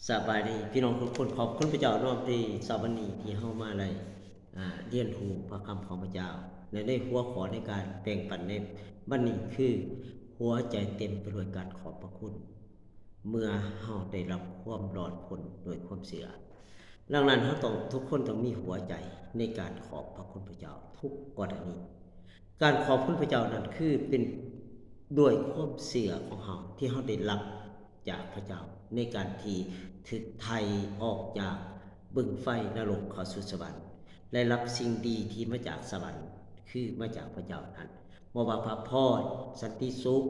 ສະບາຍດີພີ່ນ້ອງທຸກຄົນ, ຂອບຄຸນພະເຈົ້າເນາະ ທີ່ເຊົ້າວັນນີ້ທີ່ເຮົາມາໄດ້ ອ່າ ຮຽນຮູ້ພະຄຳຂອງພະເຈົ້າ ແລະ ໃນຫົວຂໍ້ໃນການແບ່ງປັນໃນວັນນີ້ຄື ຫົວໃຈເຕັມໄປດ້ວຍການຂອບພະຄຸນ ເມື່ອເຮົາໄດ້ຮັບຄວາມລອດພົ້ນດ້ວຍຄວາມເຊື່ອ. ດັ່ງນັ້ນ ເຮົາຕ້ອງ ທຸກຄົນຕ້ອງມີຫົວໃຈໃນການຂອບພະຄຸນພະເຈົ້າທຸກກໍລະນີ. ການຂອບຄຸນພະເຈົ້ານັ້ນ ຄືເປັນດ້ວຍຄວາມເຊື່ອຂອງເຮົາທີ່ເຮົາໄດ້ຮັບຈາກພະເຈົ້າ ໃນການທີ່ຖືກໄຖ່ອອກຈາກບຶງໄຟນະລົກເຂົ້າສູ່ສະຫວັນ ໄດ້ຮັບສິ່ງດີທີ່ມາຈາກສະຫວັນ ຄືມາຈາກພະເຈົ້ານັ້ນ, ບໍ່ວ່າພະພອນ, ສັນຕິສຸກ,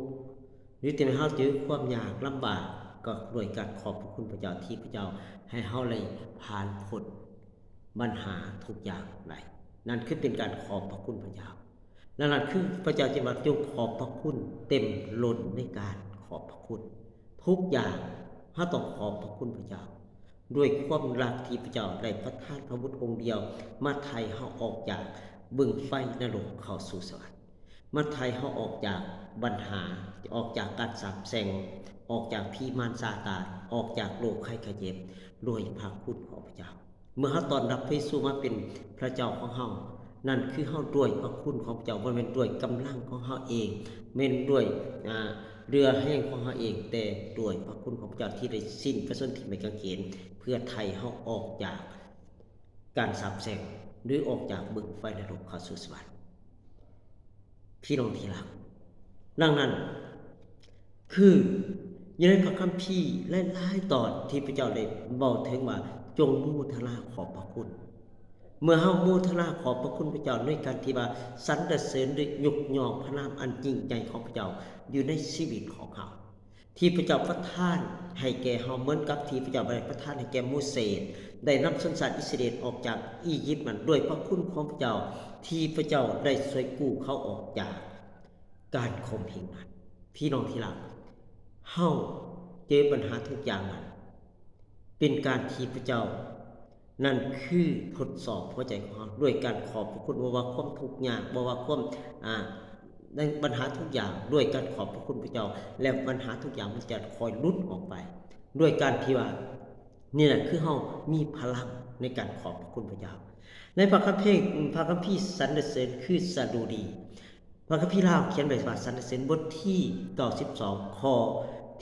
ຫຼື ທີ່ເຮົາເຈີຄວາມຍາກລຳບາກ ກໍດ້ວຍການຂອບພະຄຸນພະເຈົ້າ ທີ່ພະເຈົ້າໃຫ້ເຮົາໄດ້ຜ່ານພົ້ນບັນຫາທຸກຢ່າງໄດ້. ນັ້ນຄືເປັນການຂອບພະຄຸນພະເຈົ້າ. ນັ້ນຄືພະເຈົ້າຈຶ່ງວ່າ ຈົ່ງຂອບພະຄຸນເຕັມລົ້ນໃນການຂອບພະຄຸນທຸກຢ່າງ. ເຮົາຕ້ອງຂອບພະຄຸນພະເຈົ້າ ດ້ວຍຄວາມຮັກທີ່ພະເຈົ້າໄດ້ປະທານພະບຸດອົງດຽວ ມາໄຖ່ເຮົາອອກຈາກບຶງໄຟນະລົກເຂົ້າສູ່ສະຫວັນ. ມາໄຖ່ເຮົາອອກຈາກບັນຫາ, ອອກຈາກການສາບແຊ່ງ, ອອກຈາກຜີມານຊາຕານ, ອອກຈາກໂລກໄຂ້ໄຂ້ເຈັບ ດ້ວຍພະຄຸນຂອງພະເຈົ້າ. ເມື່ອເຮົາຕ້ອນຮັບພະເຢຊູມາເປັນພະເຈົ້າຂອງເຮົາ, ນັ້ນຄືເຮົາດ້ວຍພະຄຸນຂອງພະເຈົ້າ, ບໍ່ແມ່ນດ້ວຍກຳລັງຂອງເຮົາເອງ, ແມ່ນດ້ວຍ ອາ ເຫື່ອແຮງຂອງເຮົາເອງ, ແຕ່ດ້ວຍພະຄຸນຂອງພະເຈົ້າທີ່ໄດ້ສິ້ນພະຊົນທີ່ໄມ້ກາງເຂນ ເພື່ອໄຖ່ເຮົາອອກຈາກ ການສາບແຊ່ງ ຫຼື ອອກຈາກບຶງໄຟນະລົກເຂົ້າສູ່ສະຫວັນ. ພີ່ນ້ອງທີ່ຮັກ, ດັ່ງນັ້ນ ຄືຢູ່ໃນພະຄຳພີຫຼາຍໆຕອນທີ່ພະເຈົ້າໄດ້ເວົ້າເຖິງວ່າ ຈົ່ງໂມທະນາຂອບພະຄຸນ. ເມື່ອເຮົາໂມທະນາຂອບພະຄຸນພະເຈົ້າ ໃນການທີ່ວ່າສັນລະເສີນ ຫຼື ຍົກຍ້ອງພະນາມອັນຍິ່ງໃຫຍ່ຂອງພະເຈົ້າຢູ່ໃນຊີວິດຂອງເຮົາ ທີ່ພະເຈົ້າປະທານໃຫ້ແກ່ເຮົາ ເໝືອນກັບທີ່ພະເຈົ້າໄດ້ປະທານໃຫ້ແກ່ໂມເສດ ໄດ້ນຳຊົນຊາດອິດສະຣາເອນອອກຈາກອີຢິບນັ້ນ ດ້ວຍພະຄຸນຂອງພະເຈົ້າ ທີ່ພະເຈົ້າໄດ້ຊ່ວຍກູ້ເຂົາອອກຈາກການຂົ່ມເຫງນັ້ນ. ພີ່ນ້ອງທີ່ຮັກ, ເຮົາເຈີບັນຫາທຸກຢ່າງນັ້ນ ເປັນການທີ່ພະເຈົ້າ ນັ້ນຄືທົດສອບຫົວໃຈຂອງເຮົາດ້ວຍການຂອບພະຄຸນ, ບໍ່ວ່າຄວາມທຸກຍາກ, ບໍ່ວ່າຄວາມ ອາ ໃນບັນຫາທຸກຢ່າງ, ດ້ວຍການຂອບພະຄຸນພະເຈົ້າ ແລ້ວບັນຫາທຸກຢ່າງມັນຈະຄ່ອຍຫຼຸດອອກໄປ ດ້ວຍການທີ່ວ່າ ນີ້ແຫຼະຄືເຮົາມີພະລັງໃນການຂອບພະຄຸນພະເຈົ້າ. ໃນພະຄຳເພງ ພະຄຳພີສັນລະເສີນຄືສະດຸດີ ພະຄຳພີລາວຂຽນໄວ້ວ່າສັນລະເສີນ ບົດທີເກົ້າສິບສອງ ຂໍ້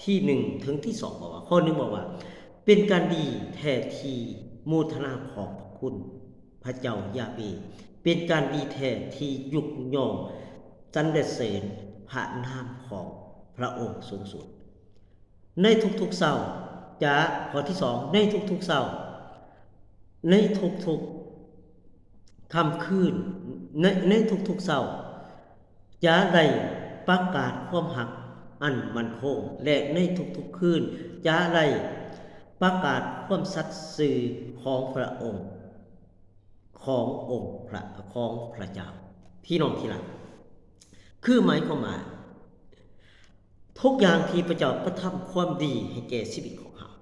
ທີໜຶ່ງເຖິງທີສອງ ບອກວ່າ ຂໍ້ໜຶ່ງບອກວ່າ ເປັນການດີແທ້ທີ່ໂມທະນາຂອບພະຄຸນພະເຈົ້າຢາເວ, ເປັນການດີແທ້ທີ່ຍົກຍ້ອງສັນລະເສີນພະນາມຂອງພະອົງສູງສຸດ. ໃນທຸກໆເຊົ້າຈະ ຂໍ້ທີສອງ ໃນທຸກໆເຊົ້າ ໃນທຸກໆຄ່ຳຄືນ ໃນ ໃນທຸກໆເຊົ້າ ຈະໄດ້ປະກາດຄວາມຮັກອັນໝັ້ນຄົງ ແລະ ໃນທຸກໆຄືນ ຈະໄດ້ປະກາດຄວາມສັດຊື່ຂອງພະອົງ ຂອງອົງພະ ຂອງພະເຈົ້າ. ພີ່ນ້ອງທີ່ຮັກ, ຄືໝາຍຄວາມວ່າ ທຸກຢ່າງທີ່ພະເຈົ້າປະທຳຄວາມດີໃຫ້ແກ່ຊີວິດຂອງເຮົາ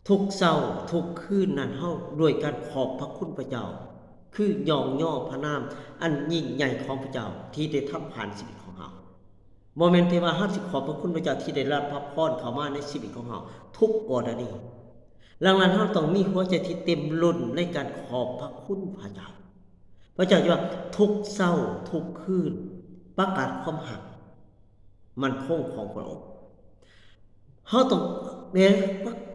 ທຸກເຊົ້າທຸກຄືນນັ້ນ ເຮົາດ້ວຍການຂອບພະຄຸນພະເຈົ້າ ຄືຍ້ອງຍໍພະນາມອັນຍິ່ງໃຫຍ່ຂອງພະເຈົ້າທີ່ໄດ້ທຳຜ່ານຊີວິດຂອງເຮົາ. ບໍ່ແມ່ນແຕ່ວ່າເຮົາຊິຂອບພະຄຸນພະເຈົ້າທີ່ໄດ້ຮັບພະພອນເຂົ້າມາໃນຊີວິດຂອງເຮົາທຸກກໍລະນີ. ດັ່ງນັ້ນ ເຮົາຕ້ອງມີຫົວໃຈທີ່ເຕັມລົ້ນໃນການຂອບພະຄຸນພະເຈົ້າ. ພະເຈົ້າຈະວ່າ ທຸກເຊົ້າທຸກຄືນປະກາດຄວາມຮັກໝັ້ນຄົງຂອງພະອົງ. ເຮົາຕ້ອງ ແມ່ນ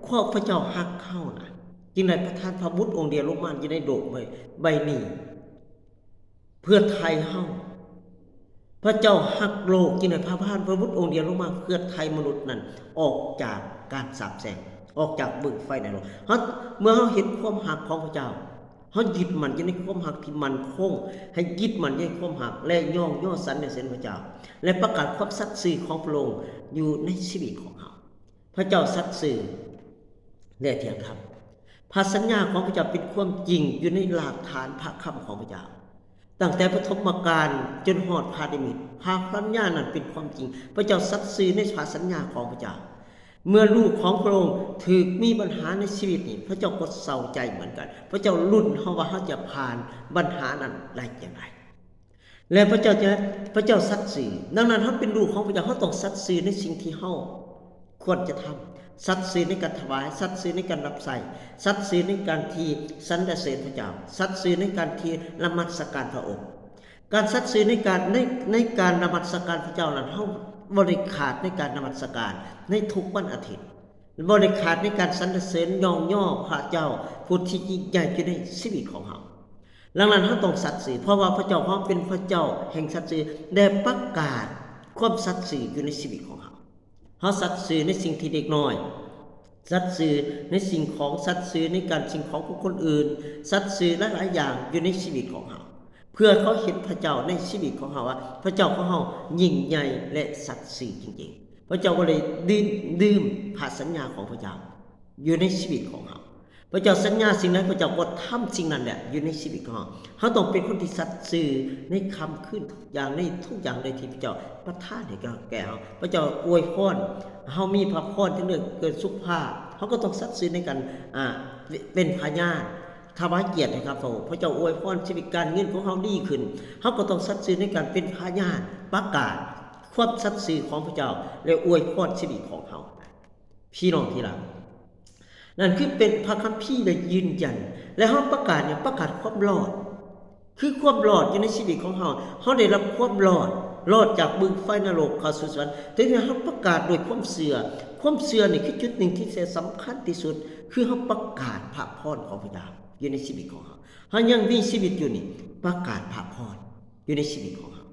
ຄວາມພະເຈົ້າຮັກເຮົານະ ຈຶ່ງໄດ້ປະທານພະບຸດອົງດຽວລົງມາຢູ່ໃນໂລກໃບ ໃບນີ້ ເພື່ອໄຖ່ເຮົາ. ພະເຈົ້າຮັກໂລກ ຈຶ່ງໄດ້ປະທານພະບຸດອົງດຽວລົງມາ ເພື່ອໄຖ່ມະນຸດນັ້ນອອກຈາກການສາບແຊ່ງ ອອກຈາກບຶງໄຟນະລົກ. ເຮົາ ເມື່ອເຮົາເຫັນຄວາມຮັກຂອງພະເຈົ້າ ເຮົາຍຶດໝັ້ນຢູ່ໃນຄວາມຮັກທີ່ໝັ້ນຄົງ, ໃຫ້ຍຶດໝັ້ນໃນຄວາມຮັກ ແລະ ຍ້ອງຍໍສັນລະເສີນພະເຈົ້າ ແລະ ປະກາດຄວາມສັດຊື່ຂອງພະອົງຢູ່ໃນຊີວິດຂອງເຮົາ. ພະເຈົ້າສັດຊື່ ແລະ ທ່ຽງທຳ. ພະສັນຍາຂອງພະເຈົ້າເປັນຄວາມຈິງຢູ່ໃນລາກຖານພະຄຳຂອງພະເຈົ້າ. ຕັ້ງແຕ່ປະຖົມມະການຈົນຮອດພະນິມິດ, ພະສັນຍານັ້ນເປັນຄວາມຈິງ. ພະເຈົ້າສັດຊື່ໃນພະສັນຍາຂອງພະເຈົ້າ. ເມື່ອລູກຂອງພະອົງຖືກມີບັນຫາໃນຊີວິດນີ້, ພະເຈົ້າກໍເສົ້າໃຈເໝືອນກັນ. ພະເຈົ້າລຸ້ນເຮົາວ່າເຮົາຈະຜ່ານບັນຫານັ້ນໄດ້ຢ່າງໃດ. ແລະ ພະເຈົ້າຈະ ພະເຈົ້າສັດຊື່. ດັ່ງນັ້ນ ເຮົາເປັນລູກຂອງພະເຈົ້າ, ເຮົາຕ້ອງສັດຊື່ໃນສິ່ງທີ່ເຮົາຄວນຈະທຳ. ສັດຊື່ໃນການຖວາຍ, ສັດຊື່ໃນການຮັບໃຊ້, ສັດຊື່ໃນການທີ່ສັນລະເສີນພະເຈົ້າ, ສັດຊື່ໃນການທີ່ນະມັດສະການພະອົງ. ການສັດຊື່ໃນການ ໃນ ໃນການນະມັດສະການພະເຈົ້ານັ້ນ, ເຮົາບໍ່ໄດ້ຂາດໃນການນະມັດສະການໃນທຸກວັນອາທິດ, ບໍ່ໄດ້ຂາດໃນການສັນລະເສີນຍ້ອງຍໍພະເຈົ້າຜູ້ທີ່ຍິ່ງໃຫຍ່ຢູ່ໃນຊີວິດຂອງເຮົາ. ດັ່ງນັ້ນເຮົາຕ້ອງສັດຊື່, ເພາະວ່າພະເຈົ້າຂອງເຮົາເປັນພະເຈົ້າແຫ່ງສັດຊື່ ແລະ ປະກາດຄວາມສັດຊື່ຢູ່ໃນຊີວິດຂອງເຮົາ. ເຮົາສັດຊື່ໃນສິ່ງທີ່ເລັກນ້ອຍ, ສັດຊື່ໃນສິ່ງຂອງ, ສັດຊື່ໃນການສິ່ງຂອງຂອງຄົນອື່ນ, ສັດຊື່ຫຼາຍໆຢ່າງຢູ່ໃນຊີວິດຂອງເຮົາ, ເພື່ອເຂົາເຫັນພະເຈົ້າໃນຊີວິດຂອງເຮົາວ່າ ພະເຈົ້າຂອງເຮົາຍິ່ງໃຫຍ່ ແລະ ສັດຊື່ຈິງໆ. ພະເຈົ້າບໍ່ໄດ້ລືມ ລືມພະສັນຍາຂອງພະເຈົ້າຢູ່ໃນຊີວິດຂອງເຮົາ. ພະເຈົ້າສັນຍາສິ່ງໃດ, ພະເຈົ້າກໍທຳສິ່ງນັ້ນແຫຼະຢູ່ໃນຊີວິດຂອງເຮົາ. ເຮົາຕ້ອງເປັນຄົນທີ່ສັດຊື່ໃນຄ່ຳຄືນທຸກຢ່າງ, ໃນທຸກຢ່າງໃດທີ່ພະເຈົ້າປະທານໃຫ້ແກ່ເຮົາ. ພະເຈົ້າອວຍພອນເຮົາມີພະພອນທາງເລື່ອງເກີດສຸຂະພາບ, ເຮົາກໍຕ້ອງສັດຊື່ໃນການ ອາ ເປັນພະຍານ, ຖວາຍກຽດໃຫ້ກັບພະອົງ. ພະເຈົ້າອວຍພອນຊີວິດການເງິນຂອງເຮົາດີຂຶ້ນ, ເຮົາກໍຕ້ອງສັດຊື່ໃນການເປັນພະຍານ, ປະກາດຄວາມສັດຊື່ຂອງພະເຈົ້າ ແລະ ອວຍພອນຊີວິດຂອງເຮົາ. ພີ່ນ້ອງທີ່ຮັກ, ນັ້ນຄືເປັນພະຄຳພີໄດ້ຢືນຢັນ ແລະ ເຮົາປະກາດຫຍັງ? ປະກາດຄວາມລອດ, ຄືຄວາມລອດຢູ່ໃນຊີວິດຂອງເຮົາ. ເຮົາໄດ້ຮັບຄວາມລອດ, ລອດຈາກບຶງໄຟນະລົກເຂົ້າສູ່ສະຫວັນ. ເຖິງແມ່ນເຮົາປະກາດດ້ວຍຄວາມເຊື່ອ, ຄວາມເຊື່ອນີ້ຄືຈຸດໜຶ່ງທີ່ສຳຄັນທີ່ສຸດ, ຄືເຮົາປະກາດພະພອນຂອງພະເຈົ້າຢູ່ໃນຊີວິດຂອງເຮົາ. ເຮົາຍັງມີຊີວິດຢູ່ນີ້, ປະກາດພະພອນຢູ່ໃນຊີວິດຂອງເຮົາ.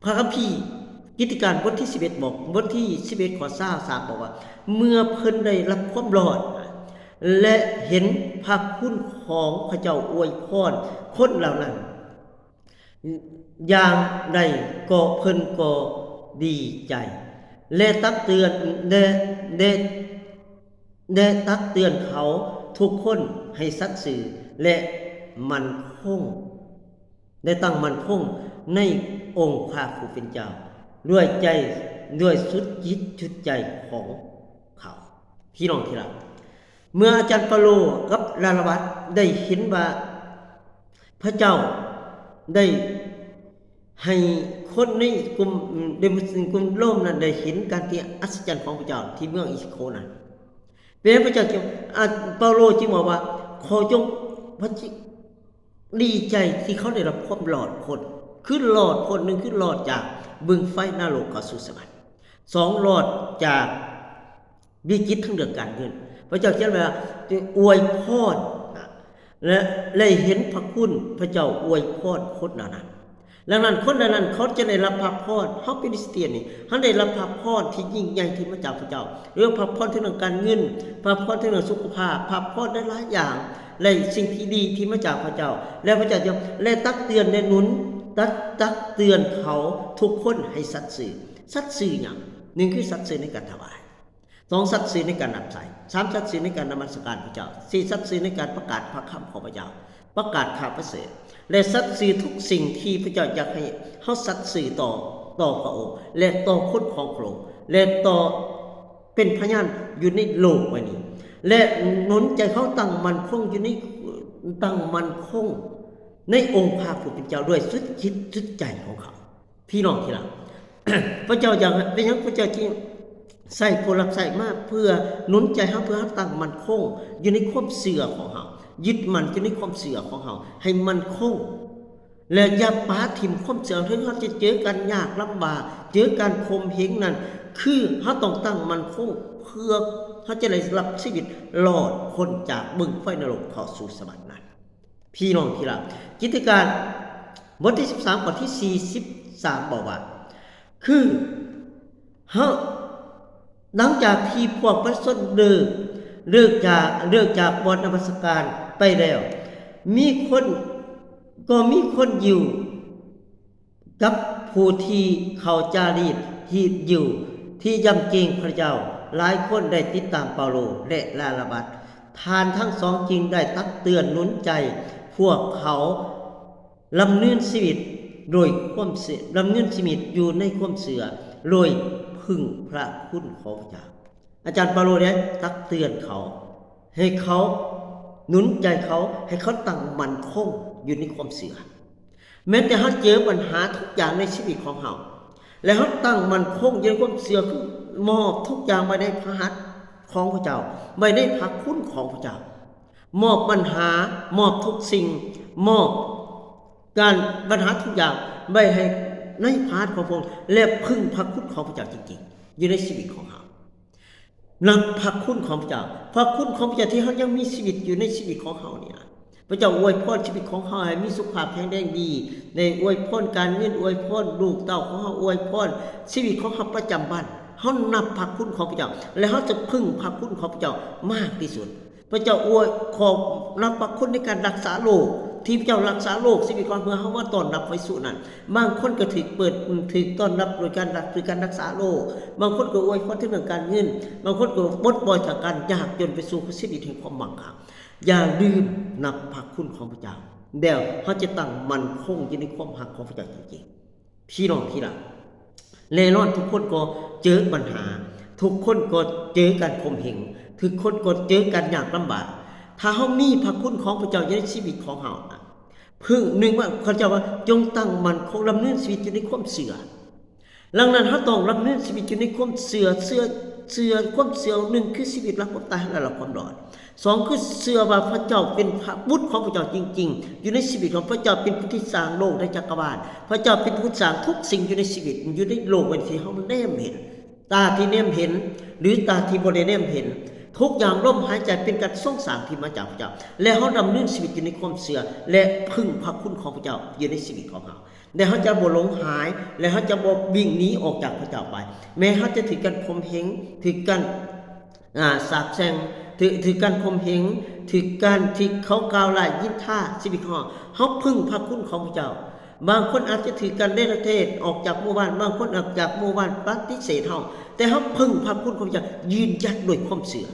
ພະຄຳພີກິດຕິການບົດທີສິບເອັດ ບອກ ບົດທີສິບເອັດ ຂໍ້ຊາວສາມ ບອກວ່າ ເມື່ອເພິ່ນໄດ້ຮັບຄວາມລອດ ແລະ ເຫັນພະຄຸນຂອງພະເຈົ້າອວຍພອນຄົນເຫຼົ່ານັ້ນຢ່າງໃດ ກໍເພິ່ນກໍດີໃຈ ແລະ ຕັກເຕືອນ ແລະ ແລະ ແລະ ຕັກເຕືອນເຂົາທຸກຄົນໃຫ້ສັດຊື່ ແລະ ໝັ້ນຄົງ ແລະ ຕັ້ງໝັ້ນຄົງໃນອົງພະຜູ້ເປັນເຈົ້າ ດ້ວຍໃຈ ດ້ວຍສຸດຈິດສຸດໃຈຂອງເຂົາ. ພີ່ນ້ອງທີ່ຮັກ, ເມື່ອອາຈານເປົາໂລກັບລາລະວັດໄດ້ເຫັນວ່າ ພະເຈົ້າໄດ້ໃຫ້ຄົນໃນກຸ່ມ ໃນກຸ່ມໂລມນັ້ນໄດ້ເຫັນການທີ່ອັດສະຈັນຂອງພະເຈົ້າທີ່ເມືອງເອເຟໂຊນັ້ນ. ເປັນຫຍັງພະເຈົ້າຈຶ່ງ ອາ ເປົາໂລຈຶ່ງບອກວ່າ ຂໍຈົ່ງ ພະຈິ ດີໃຈທີ່ເຂົາໄດ້ຮັບຄວາມລອດພົ້ນ, ຄືລອດພົ້ນ ໜຶ່ງ ຄືລອດຈາກບຶງໄຟນະລົກເຂົ້າສູ່ສະຫວັນ, ສອງ ລອດຈາກ ວິກິດທາງເລື່ອງການເງິນ. ພະເຈົ້າຂຽນວ່າ ອວຍພອນ ນະ ແລະ ໄດ້ເຫັນພະຄຸນ ພະເຈົ້າອວຍພອນຄົນເຫຼົ່ານັ້ນ. ດັ່ງນັ້ນ ຄົນເຫຼົ່ານັ້ນເຂົາຈະໄດ້ຮັບພະພອນ. ເຮົາເປັນຄຣິສຕຽນນີ້ ເຮົາໄດ້ຮັບພະພອນທີ່ຍິ່ງໃຫຍ່ທີ່ມາຈາກພະເຈົ້າ, ຫຼື ພະພອນທາງດ້ານການເງິນ, ພະພອນທາງດ້ານສຸຂະພາບ, ພະພອນຫຼາຍໆຢ່າງ ແລະ ສິ່ງທີ່ດີທີ່ມາຈາກພະເຈົ້າ. ແລະ ພະເຈົ້າຈະ ແລະ ຕັກເຕືອນ ແລະ ໜູນ ຕັກ ຕັກເຕືອນເຂົາທຸກຄົນໃຫ້ສັດຊື່. ສັດຊື່ຫຍັງ? ໜຶ່ງ ຄືສັດຊື່ໃນການຖວາຍ. ສອງ ສັດຊື່ໃນການຮັບໃຊ້, ສາມ ສັດຊື່ໃນການນະມັດສະການພະເຈົ້າ, ສີ່ ສັດຊື່ໃນການປະກາດພະຄຳຂອງພະເຈົ້າ, ປະກາດຂ່າວປະເສີດ ແລະ ສັດຊື່ທຸກສິ່ງທີ່ພະເຈົ້າຢາກໃຫ້ເຮົາສັດຊື່ຕໍ່ ຕໍ່ພະອົງ ແລະ ຕໍ່ຄົນຂອງພະອົງ ແລະ ຕໍ່ ເປັນພະຍານຢູ່ໃນໂລກໃບນີ້ ແລະ ໜູນໃຈເຂົາຕັ້ງໝັ້ນຄົງຢູ່ໃນ ຕັ້ງໝັ້ນຄົງໃນອົງພະຜູ້ເປັນເຈົ້າດ້ວຍສຸດຈິດສຸດໃຈຂອງເຂົາ. ພີ່ນ້ອງທີ່ຮັກ, ພະເຈົ້າຢາກ ເປັນຫຍັງພະເຈົ້າຈຶ່ງໃຊ້ຜູ້ຮັບໃຊ້ມາ ເພື່ອໜູນໃຈເຮົາ ເພື່ອເຮົາຕັ້ງໝັ້ນຄົງຢູ່ໃນຄວາມເຊື່ອຂອງເຮົາ, ຍຶດໝັ້ນຢູ່ໃນຄວາມເຊື່ອຂອງເຮົາໃຫ້ໝັ້ນຄົງ ແລະ ຢ່າປະຖິ້ມຄວາມເຊື່ອ. ເຖິງເຮົາຈະເຈີການຍາກລຳບາກ, ເຈີການຂົ່ມເຫງນັ້ນ, ຄືເຮົາຕ້ອງຕັ້ງໝັ້ນຄົງ ເພື່ອເຮົາຈະໄດ້ຮັບຊີວິດລອດພົ້ນຈາກບຶງໄຟນະລົກເຂົ້າສູ່ສະຫວັນນັ້ນ. ພີ່ນ້ອງທີ່ຮັກ, ກິດຕິການບົດທີສິບສາມ ຂໍ້ທີສີ່ສິບສາມ ບອກວ່າ ຄືເຮົາ ຫຼັງຈາກທີ່ພວກປະຊາຊົນເລີກ ເລີກຈາກ ເລີກຈາກບ່ອນນະມັດສະການໄປແລ້ວ, ມີຄົນ ກໍມີຄົນຢິວ ກັບຜູ້ທີ່ເຂົາຈາຣີກຮີດຢູ່ ທີ່ຢຳເກງພະເຈົ້າ ຫຼາຍຄົນໄດ້ຕິດຕາມເປົາໂລ ແລະ ລາລະວັດ. ທ່ານທັງສອງຈຶ່ງໄດ້ຕັກເຕືອນໜູນໃຈພວກເຂົາດຳເນີນຊີວິດໂດຍຄວາມເຊື່ອ ດຳເນີນຊີວິດຢູ່ໃນຄວາມເຊື່ອ ໂດຍເພິ່ງພະຄຸນຂອງພະເຈົ້າ. ອາຈານເປົາໂລໄດ້ຕັກເຕືອນເຂົາ ໃຫ້ເຂົາ ໜູນໃຈເຂົາ ໃຫ້ເຂົາຕັ້ງໝັ້ນຄົງຢູ່ໃນຄວາມເຊື່ອ. ແມ້ແຕ່ເຮົາເຈີບັນຫາທຸກຢ່າງໃນຊີວິດຂອງເຮົາ ແລະ ເຮົາຕັ້ງໝັ້ນຄົງຢູ່ໃນຄວາມເຊື່ອ ຄືມອບທຸກຢ່າງໄວ້ໃນພະຫັດ ຂອງພະເຈົ້າ, ໄວ້ໃນພະຄຸນຂອງພະເຈົ້າ, ມອບບັນຫາ, ມອບທຸກສິ່ງ, ມອບການ, ບັນຫາທຸກຢ່າງໄວ້ໃຫ້ໃນພະຫັດຂອງພະອົງ ແລະ ເພິ່ງພະຄຸນຂອງພະເຈົ້າຈິງໆ ຢູ່ໃນຊີວິດຂອງເຮົາ. ນັບພະຄຸນຂອງພະເຈົ້າ, ພະຄຸນຂອງພະເຈົ້າທີ່ເຮົາຍັງມີຊີວິດຢູ່ໃນຊີວິດຂອງເຮົານີ້ນະ. ພະເຈົ້າອວຍພອນຊີວິດຂອງເຮົາໃຫ້ມີສຸຂະພາບແຂງແຮງດີ, ໄດ້ອວຍພອນການເງິນ, ອວຍພອນລູກເຕົ້າຂອງເຮົາ, ອວຍພອນຊີວິດຂອງເຮົາປະຈຳວັນ. ເຮົານັບພະຄຸນຂອງພະເຈົ້າ ແລະ ເຮົາຈະເພິ່ງພະຄຸນຂອງພະເຈົ້າມາກທີ່ສຸດ. ພະເຈົ້າອວຍ ຂໍນັບພະຄຸນໃນການຮັກສາໂລກ ທີ່ພະເຈົ້າຮັກສາໂລກຊີວິດຂອງເຮົາ ເມື່ອເຮົາມາຕ້ອນຮັບພະເຢຊູນັ້ນ. ບາງຄົນກໍຖືກເປີດ, ຖືກຕ້ອນຮັບໂດຍການຮັກ, ຖືກການຮັກສາໂລກ, ບາງຄົນກໍອວຍພອນເຖິງເລື່ອງການເງິນ, ບາງຄົນກໍປົດປ່ອຍຈາກການຍາກຈົນໄປສູ່ຊີວິດແຫ່ງຄວາມໝັ້ງຄັ່ງ. ຢ່າລືມນັບພະຄຸນຂອງພະເຈົ້າ, ແລ້ວເຮົາຈະຕັ້ງໝັ້ນຄົງຢູ່ໃນຄວາມຮັກຂອງພະເຈົ້າຈິງໆ. ພີ່ນ້ອງທີ່ຮັກ, ແນ່ນອນທຸກຄົນກໍເຈີບັນຫາ, ທຸກຄົນກໍເຈີການຂົ່ມເຫງ, ທຸກຄົນກໍເຈີການຍາກລຳບາກ. ຖ້າເຮົາມີພະຄຸນຂອງພະເຈົ້າຢູ່ໃນຊີວິດຂອງເຮົານະ, ເພິ່ງ, ໜຶ່ງວ່າ ເຂົາເຈົ້າວ່າ ຈົ່ງຕັ້ງໝັ້ນຄົງ, ດຳເນີນຊີວິດຢູ່ໃນຄວາມເຊື່ອ. ດັ່ງນັ້ນ ເຮົາຕ້ອງດຳເນີນຊີວິດຢູ່ໃນຄວາມເຊື່ອ, ເຊື່ອ, ເຊື່ອ, ຄວາມເຊື່ອໜຶ່ງຄືຊີວິດຫຼັງຄວາມຕາຍ ແລະ ຄວາມລອດ. ສອງ ຄືເຊື່ອວ່າພະເຈົ້າເປັນພະບຸດຂອງພະເຈົ້າຈິງໆ ຢູ່ໃນຊີວິດຂອງພະເຈົ້າ, ເປັນຜູ້ທີ່ສ້າງໂລກ ແລະ ຈັກກະວານ. ພະເຈົ້າເປັນຜູ້ສ້າງທຸກສິ່ງຢູ່ໃນຊີວິດ, ຢູ່ໃນໂລກໃບທີ່ເຮົາແນມເຫັນ, ຕາທີ່ແນມເຫັນ ຫຼື ຕາທີ່ບໍ່ໄດ້ແນມເຫັນ. ທຸກຢ່າງລົມຫາຍໃຈເປັນການຊົງສ້າງທີ່ມາຈາກພະເຈົ້າ ແລະ ເຮົາດຳເນີນຊີວິດຢູ່ໃນຄວາມເຊື່ອ ແລະ ເພິ່ງພະຄຸນຂອງພະເຈົ້າຢູ່ໃນຊີວິດຂອງເຮົາ. ແລະ ເຮົາຈະບໍ່ຫຼົງຫາຍ ແລະ ເຮົາຈະບໍ່ວິ່ງໜີອອກຈາກພະເຈົ້າໄປ. ແມ້ເຮົາຈະຖືກການຂົ່ມເຫງ, ຖືກການ ອາ ສາບແຊ່ງ, ຖືກ, ຖືກການຂົ່ມເຫງ, ຖືກການທີ່ເຂົາກ່າວຮ້າຍນິນທາຊີວິດຂອງເຮົາ, ເຮົາເພິ່ງພະຄຸນຂອງພະເຈົ້າ. ບາງຄົນອາດຈະຖືກການເນລະເທດອອກຈາກໝູ່ບ້ານ, ບາງຄົນອອກຈາກໝູ່ບ້ານປະຕິເສດເຮົາ, ແຕ່ເຮົາເພິ່ງພະຄຸນຂອງພະເຈົ້າ, ຢືນຢັດດ້ວຍຄວາມເຊື່ອ.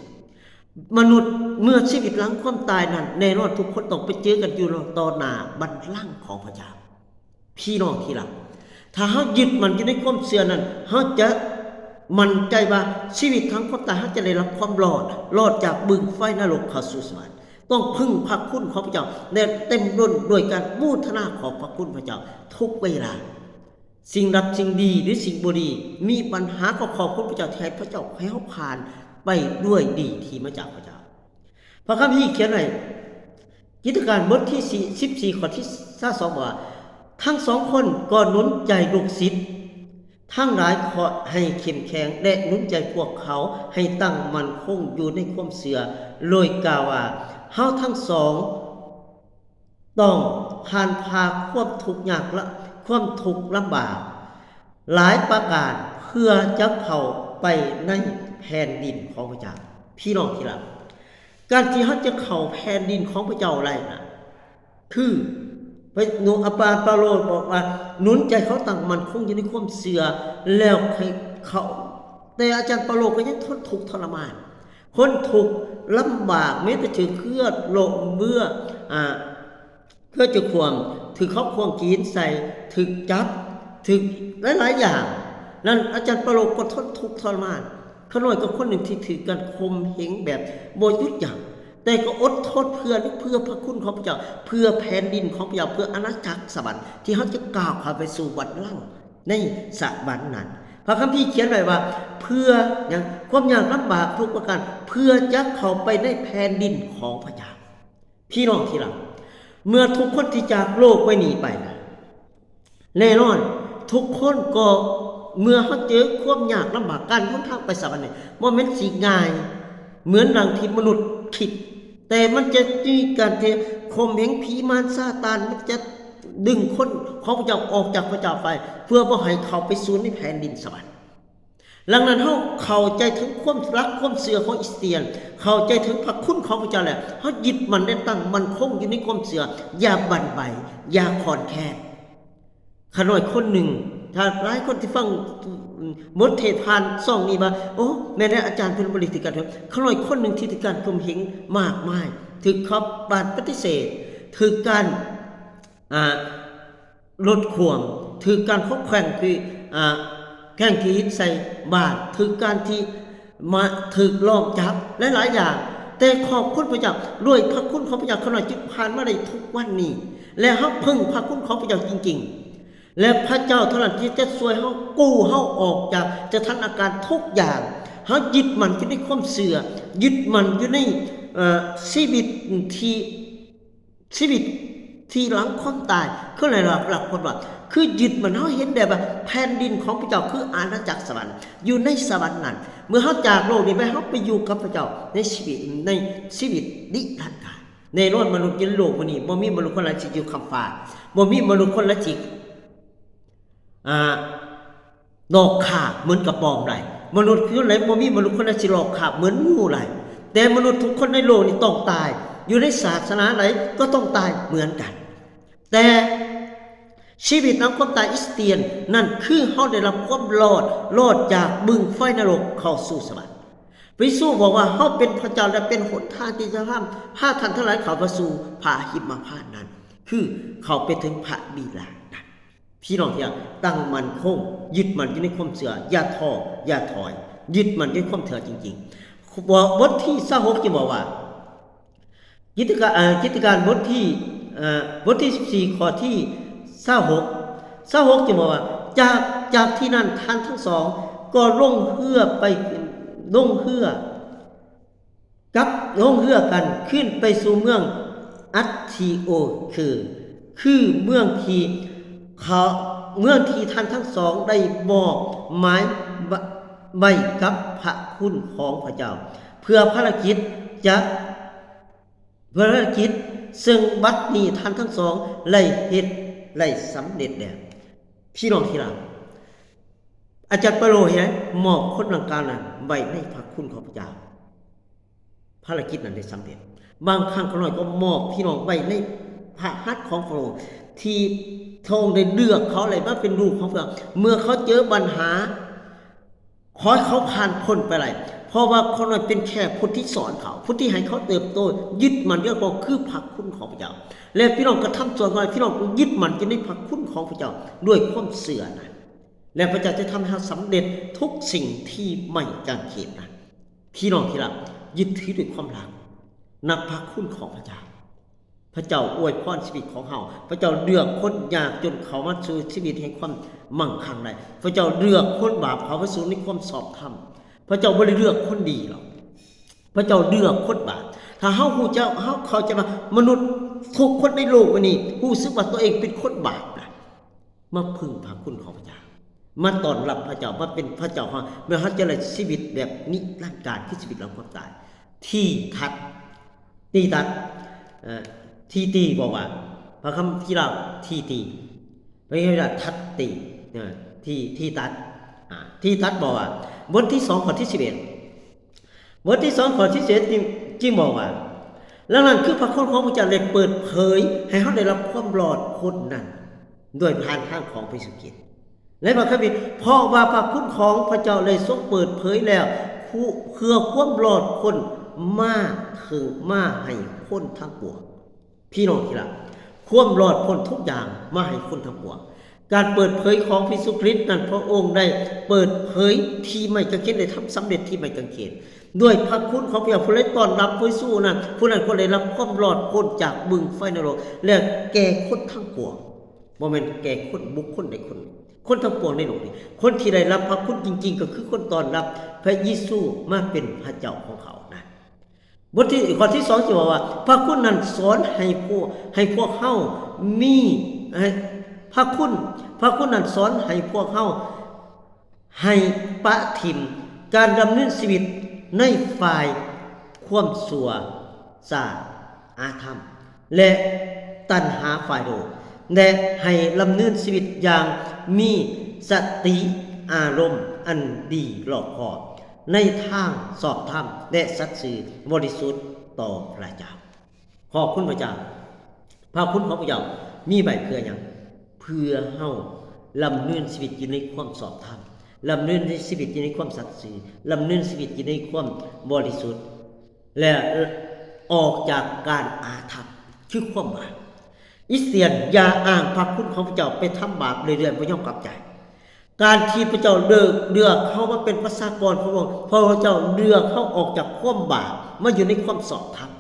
ມະນຸດເມື່ອຊີວິດຫຼັງຄວາມຕາຍນັ້ນ, ແນ່ນອນທຸກຄົນຕ້ອງໄປເຈີກັນຢູ່ຕໍ່ໜ້າບັນລັງຂອງພະເຈົ້າ. ພີ່ນ້ອງທີ່ຮັກ, ຖ້າເຮົາຍຶດໝັ້ນຢູ່ໃນຄວາມເຊື່ອນັ້ນ, ເຮົາຈະໝັ້ນໃຈວ່າຊີວິດຫຼັງຄວາມຕາຍ ເຮົາຈະໄດ້ຮັບຄວາມລອດ, ລອດຈາກບຶງໄຟນະລົກເຂົ້າສູ່ສະຫວັນ. ຕ້ອງເພິ່ງພະຄຸນຂອງພະເຈົ້າ ແລະ ເຕັມລົ້ນດ້ວຍການໂມທະນາຂອບພະຄຸນພະເຈົ້າທຸກເວລາ. ສິ່ງລັບສິ່ງດີ ຫຼື ສິ່ງບໍ່ດີ ມີບັນຫາກໍຂອບຄຸນພະເຈົ້າທີ່ໃຫ້ພະເຈົ້າ ໃຫ້ເຮົາຜ່ານໄປດ້ວຍດີທີ່ມາຈາກພະເຈົ້າ. ພະຄຳພີຂຽນໄວ້ ກິດຈະການບົດທີສີ່ ສິບສີ່ ຂໍ້ທີຊາວສອງ ບອກວ່າ ທັງສອງຄົນກໍໜູນໃຈລູກສິດທັງຫຼາຍ ຂໍໃຫ້ເຂັ້ມແຂງ ແລະ ໜູນໃຈພວກເຂົາໃຫ້ຕັ້ງໝັ້ນຄົງຢູ່ໃນຄວາມເຊື່ອ ໂດຍກ່າວວ່າ ເຮົາທັງສອງຕ້ອງຜ່ານຜ່າຄວາມທຸກຍາກ ແລະ ຄວາມທຸກລຳບາກຫຼາຍປະການ ເພື່ອຈະເຂົ້າໄປໃນແຜ່ນດິນຂອງພະເຈົ້າ. ພີ່ນ້ອງທີ່ຮັກ, ການທີ່ເຮົາຈະເຂົ້າແຜ່ນດິນຂອງພະເຈົ້າໄດ້ນະ ຄື ພະ ອາຈານເປາໂລບອກວ່າ ໜູນໃຈເຂົາຕັ້ງໝັ້ນຄົງຢູ່ໃນຄວາມເຊື່ອ ແລ້ວໃຫ້ເຂົາ, ແຕ່ອາຈານເປາໂລກໍຍັງທົນທຸກທໍລະມານ, ຄົນທຸກລຳບາກ, ແມ້ແຕ່ຖືກເຄືອດລົມເບືອ, ອາ, ເຄືອຈະຂວາມ, ຖືກເຂົາຂວ້າງຫີນໃສ່, ຖືກຈັບ, ຖືກຫຼາຍໆຢ່າງ. ນັ້ນອາຈານເປາໂລກໍທົນທຸກທໍລະມານ. ຂ້ານ້ອຍກໍຄົນໜຶ່ງທີ່ຖືກການຂົ່ມເຫງແບບບໍ່ຢຸດຢັ້ງ, ແຕ່ກໍອົດທົນເພື່ອ, ເພື່ອພະຄຸນຂອງພະເຈົ້າ, ເພື່ອແຜ່ນດິນຂອງພະເຈົ້າ, ເພື່ອອານາຈັກສະຫວັນທີ່ເຮົາຈະກ້າວເຂົ້າໄປສູ່ບັນລັງໃນສະຫວັນນັ້ນ. ພະຄຳພີຂຽນໄວ້ວ່າ ເພື່ອຫຍັງ? ຄວາມຍາກລຳບາກທຸກປະການ ເພື່ອຈະເຂົ້າໄປໃນແຜ່ນດິນຂອງພະເຈົ້າ. ພີ່ນ້ອງທີ່ຮັກ, ເມື່ອທຸກຄົນທີ່ຈາກໂລກໄວ້ນີ້ໄປນະ, ແນ່ນອນ ທຸກຄົນກໍ ເມື່ອເຮົາເຈີຄວາມຍາກລຳບາກ, ການຫົນທາງໄປສະຫວັນນີ້ບໍ່ແມ່ນຊິງ່າຍເໝືອນດັ່ງທີ່ມະນຸດຄິດ, ແຕ່ມັນຈະມີການທີ່ຂົ່ມເຫງ, ຜີມານຊາຕານ ມັນຈະດຶງຄົນຂອງພະເຈົ້າອອກຈາກພະເຈົ້າໄປ ເພື່ອບໍ່ໃຫ້ເຂົ້າໄປສູ່ໃນແຜ່ນດິນສະຫວັນ. ດັ່ງນັ້ນ ເຮົາເຂົ້າໃຈເຖິງຄວາມຫຼັກຄວາມເຊື່ອຂອງຄຣິສຕຽນ, ເຂົ້າໃຈເຖິງພະຄຸນຂອງພະເຈົ້າແລ້ວ, ເຮົາຍຶດໝັ້ນ ແລະ ຕັ້ງໝັ້ນຄົງຢູ່ໃນຄວາມເຊື່ອ, ຢ່າບັ່ນໄຫວ, ຢ່າຄອນແຄນ. ຂ້ານ້ອຍຄົນໜຶ່ງ, ຖ້າຫຼາຍຄົນທີ່ຟັງບົດເທດຜ່ານຊ່ອງນີ້ວ່າ, ໂອ້, ແມ່ນແລ້ວ ອາຈານເພິ່ນບໍລິຕິກັນ. ຂ້ານ້ອຍຄົນໜຶ່ງທີ່ຖືກການຂົ່ມເຫງມາກມາຍ, ຖືກເຂົາປາດປະຕິເສດ, ຖືກການ ອາ ລົດຂວ້າງ, ຖືກການເຂົາແຂວ້ງທີ່, ອາ ແຂວ້ງຂີ້ຫີນໃສ່ບາດ, ຖືກການທີ່ມາ, ຖືກລອບຈັບ ຫຼາຍໆຢ່າງ, ແຕ່ຂອບຄຸນພະເຈົ້າ, ດ້ວຍພະຄຸນຂອງພະເຈົ້າ ຂ້ານ້ອຍຈຶ່ງຜ່ານມາໄດ້ທຸກວັນນີ້ ແລະ ເຮົາເພິ່ງພະຄຸນຂອງພະເຈົ້າຈິງໆ ແລະ ພະເຈົ້າເທົ່ານັ້ນທີ່ຈະຊ່ວຍເຮົາ, ກູ້ເຮົາອອກຈາກສະຖານະການທຸກຢ່າງ ເຮົາຍຶດໝັ້ນຢູ່ໃນຄວາມເຊື່ອ, ຍຶດໝັ້ນຢູ່ໃນ, ເອີ, ຊີວິດທີ່, ຊີວິດທີ່ຫຼັງຄວາມຕາຍ, ຄືໄດ້ຮັບ, ຮັບຄວາມລອດ, ຄືຍຶດໝັ້ນ, ເຮົາເຫັນໄດ້ວ່າແຜ່ນດິນຂອງພະເຈົ້າຄືອານາຈັກສະຫວັນ, ຢູ່ໃນສະຫວັນນັ້ນ. ເມື່ອເຮົາຈາກໂລກນີ້ໄປ, ເຮົາໄປຢູ່ກັບພະເຈົ້າໃນຊີວິດ, ໃນຊີວິດນິລັນການ. ແນ່ນອນ, ມະນຸດຢູ່ໃນໂລກມື້ນີ້, ບໍ່ມີມະນຸດຄົນໃດຊິຢູ່ຄ້ຳຟ້າ, ບໍ່ມີມະນຸດຄົນໃດຊິ, ອ່າ, ລອກຄາບເໝືອນກະປອມໄດ້. ມະນຸດຄົນໃດ, ບໍ່ມີມະນຸດຄົນໃດຊິລອກຄາບເໝືອນງູໄດ້. ແຕ່ມະນຸດທຸກຄົນໃນໂລກນີ້ຕ້ອງຕາຍ, ຢູ່ໃນສາສະໜາໃດກໍຕ້ອງຕາຍເໝືອນກັນ. ແຕ່ຊີວິດນຳຄວາມຕາຍ, ຄຣິສຕຽນນັ້ນ ຄືເຮົາໄດ້ຮັບຄວາມລອດ, ລອດຈາກບຶງໄຟນະລົກເຂົ້າສູ່ສະຫວັນ. ພະເຢຊູບອກວ່າ ເຮົາເປັນພະເຈົ້າ ແລະ ເປັນຫົນທາງທີ່ຈະນຳພາທ່ານທັງຫຼາຍເຂົ້າໄປສູ່ພະຫິມມະພານນັ້ນ, ຄືເຂົ້າໄປເຖິງພະບິດານັ້ນ. ພີ່ນ້ອງທີ່ຮັກ, ຕັ້ງໝັ້ນຄົງ, ຍຶດໝັ້ນຢູ່ໃນຄວາມເຊື່ອ, ຢ່າທໍ້, ຢ່າຖອຍ, ຍຶດໝັ້ນຢູ່ໃນຄວາມເຊື່ອຈິງໆ. ບົດ, ບົດທີຊາວຫົກ ຈະບອກວ່າ, ກິດຈະການ, ເອີ, ກິດຈະການບົດທີ, ເອີ, ບົດທີສິບສີ່ ຂໍ້ທີຊາວຫົກ, ຊາວຫົກ ຈະບອກວ່າ, ຈາກ, ຈາກທີ່ນັ້ນທ່ານທັງສອງກໍລົງເຮືອໄປ, ລົງເຮືອ ກັບລົງເຮືອກັນຂຶ້ນໄປສູ່ເມືອງອັດທິໂອ ຄື ຄືເມືອງທີ່ເຂົາ, ເມືອງທີ່ທ່ານທັງສອງໄດ້ມອບໝາຍໄວ້ກັບພະຄຸນຂອງພະເຈົ້າ, ເພື່ອພາລະກິດຈະ, ເພື່ອພາລະກິດເຊິ່ງບັດນີ້ທ່ານທັງສອງໄດ້ເຮັດໄດ້ສຳເລັດແລ້ວ. ພີ່ນ້ອງທີ່ຮັກ, ອາຈານເປໂຕເຮັດໃຫ້ມອບຄົນດັ່ງກ່າວນັ້ນໄວ້ໃນພະຄຸນຂອງພະເຈົ້າ. ພາລະກິດນັ້ນໄດ້ສຳເລັດ. ບາງຄັ້ງຂ້ານ້ອຍກໍມອບພີ່ນ້ອງໄວ້ໃນພະຫັດຂອງພະອົງ ທີ່ພະອົງໄດ້ເລືອກເຂົາ ແລະ ມາເປັນລູກຂອງພະເຈົ້າ. ເມື່ອເຂົາເຈີບັນຫາ, ຂໍໃຫ້ເຂົາຜ່ານພົ້ນໄປໄດ້, ເພາະວ່າຂ້ານ້ອຍເປັນແຄ່ຜູ້ທີ່ສອນເຂົາ, ຜູ້ທີ່ໃຫ້ເຂົາເຕີບໂຕ, ຍຶດໝັ້ນຢູ່ກັບພະຄຸນຂອງພະເຈົ້າ. ແລະ ພີ່ນ້ອງກະທຳສ່ວນຂອງ, ພີ່ນ້ອງຍຶດໝັ້ນຢູ່ໃນພະຄຸນຂອງພະເຈົ້າດ້ວຍຄວາມເຊື່ອນັ້ນ. ແລະ ພະເຈົ້າຈະທຳໃຫ້ເຮົາສຳເລັດທຸກສິ່ງທີ່ໄມ້ກາງເຂນນະ. ພີ່ນ້ອງທີ່ຮັກ, ຍຶດຖືດ້ວຍຄວາມຮັກໃນພະຄຸນຂອງພະເຈົ້າ. ພະເຈົ້າອວຍພອນຊີວິດຂອງເຮົາ. ພະເຈົ້າເລືອກຄົນຍາກຈົນເຂົ້າມາສູ່ຊີວິດແຫ່ງຄວາມມັ່ງຄັ່ງໄດ້. ພະເຈົ້າເລືອກຄົນບາບເຂົ້າມາສູ່ໃນຄວາມຊອບທຳ. ພະເຈົ້າບໍ່ໄດ້ເລືອກຄົນດີດອກ. ພະເຈົ້າເລືອກຄົນບາບ. ຖ້າເຮົາຮູ້ຈັກ, ເຮົາເຂົ້າໃຈວ່າມະນຸດທຸກຄົນໃນໂລກນີ້ຮູ້ສຶກວ່າຕົວເອງເປັນຄົນບາບນະ, ມາເພິ່ງພະຄຸນຂອງພະເຈົ້າ, ມາຕ້ອນຮັບພະເຈົ້າ, ມາເປັນພະເຈົ້າຂອງເຮົາ, ແລ້ວເຮົາຈະໄດ້ຊີວິດແບບນິລັນການ, ຄືຊີວິດຫຼັງຄວາມຕາຍ. ທີທັດ, ທີຕັດ, ເອີ, ທີຕີ ບອກວ່າ, ພະຄຳທີ່ລາວ ທີຕີ, ພະຄຳທີ່ລາວ ທັດຕີ, ເອີ, ທີ, ທີຕັດ, ອາ, ທີຕັດ ບອກວ່າ, ບົດທີສອງ ຂໍ້ທີສິບເອັດ, ບົດທີສອງ ຂໍ້ທີສິບເອັດ ຈຶ່ງ, ຈຶ່ງບອກວ່າ, ດັ່ງນັ້ນ ຄືພະຄຸນຂອງພະເຈົ້າໄດ້ເປີດເຜີຍໃຫ້ເຮົາໄດ້ຮັບຄວາມລອດພົ້ນນັ້ນ ດ້ວຍຜ່ານທາງຂອງພະເຢຊູຄຣິດ. ໃນພະຄຳພີ, ເພາະວ່າພະຄຸນຂອງພະເຈົ້າໄດ້ຊົງເປີດເຜີຍແລ້ວ ເພື່ອຄວາມລອດພົ້ນມາເຖິງ, ມາໃຫ້ຄົນທັງປວງ. ພີ່ນ້ອງທີ່ຮັກ, ຄວາມລອດພົ້ນທຸກຢ່າງມາໃຫ້ຄົນທັງປວງ. ການເປີດເຜີຍຂອງພະເຢຊູຄຣິດນັ້ນ, ພະອົງໄດ້ເປີດເຜີຍທີ່ໄມ້ກາງເຂນ, ໄດ້ທຳສຳເລັດທີ່ໄມ້ກາງເຂນ. ດ້ວຍພະຄຸນຂອງພະເຈົ້າ, ຜູ້ໃດຕ້ອນຮັບພະເຢຊູນັ້ນ, ຜູ້ນັ້ນກໍໄດ້ຮັບຄວາມລອດພົ້ນຈາກບຶງໄຟນະລົກ ແລະ ແກ່ຄົນທັງປວງ. ບໍ່ແມ່ນແກ່ຄົນບຸກຄົນໃດຄົນໜຶ່ງ, ຄົນທັງປວງໃນໂລກນີ້. ຄົນທີ່ໄດ້ຮັບພະຄຸນຈິງໆ ກໍຄືຄົນຕ້ອນຮັບພະເຢຊູມາເປັນພະເຈົ້າຂອງເຂົານະ. ບົດທີ, ຂໍ້ທີສອງ ຈະບອກວ່າ, ພະຄຸນນັ້ນສອນໃຫ້ພວກ, ໃຫ້ພວກເຮົາມີ, ໃຫ້, ພະຄຸນ, ພະຄຸນນັ້ນສອນໃຫ້ພວກເຮົາ ໃຫ້ປະຖິ້ມການດຳເນີນຊີວິດໃນຝ່າຍຄວາມຊົ່ວຊ້າອາທຳ ແລະ ຕັນຫາຝ່າຍໂລກ ແລະ ໃຫ້ດຳເນີນຊີວິດຢ່າງມີສະຕິອາລົມອັນດີລອບຄອບ ໃນທາງຊອບທຳ ແລະ ສັດຊື່ບໍລິສຸດຕໍ່ພະເຈົ້າ. ຂອບຄຸນພະເຈົ້າ. ພະຄຸນຂອງພະເຈົ້າມີໄວ້ເພື່ອຫຍັງ? ເພື່ອເຮົາດຳເນີນຊີວິດຢູ່ໃນຄວາມຊອບທຳ, ດຳເນີນໃນຊີວິດຢູ່ໃນຄວາມສັດຊື່, ດຳເນີນຊີວິດຢູ່ໃນຄວາມບໍລິສຸດ ແລະ ອອກຈາກການອາທຳ ຄືຄວາມບາບ. ຄຣິສຕຽນຢ່າອ້າງພະຄຸນຂອງພະເຈົ້າໄປທຳບາບເລື້ອຍໆ ບໍ່ຍອມກັບໃຈ. ການທີ່ພະເຈົ້າເລືອກ, ເລືອກເຮົາມາເປັນປະຊາກອນຂອງພະອົງ, ເພາະພະເຈົ້າເລືອກເຮົາອອກຈາກຄວາມບາບ ມາຢູ່ໃນຄວາມຊອບທຳ.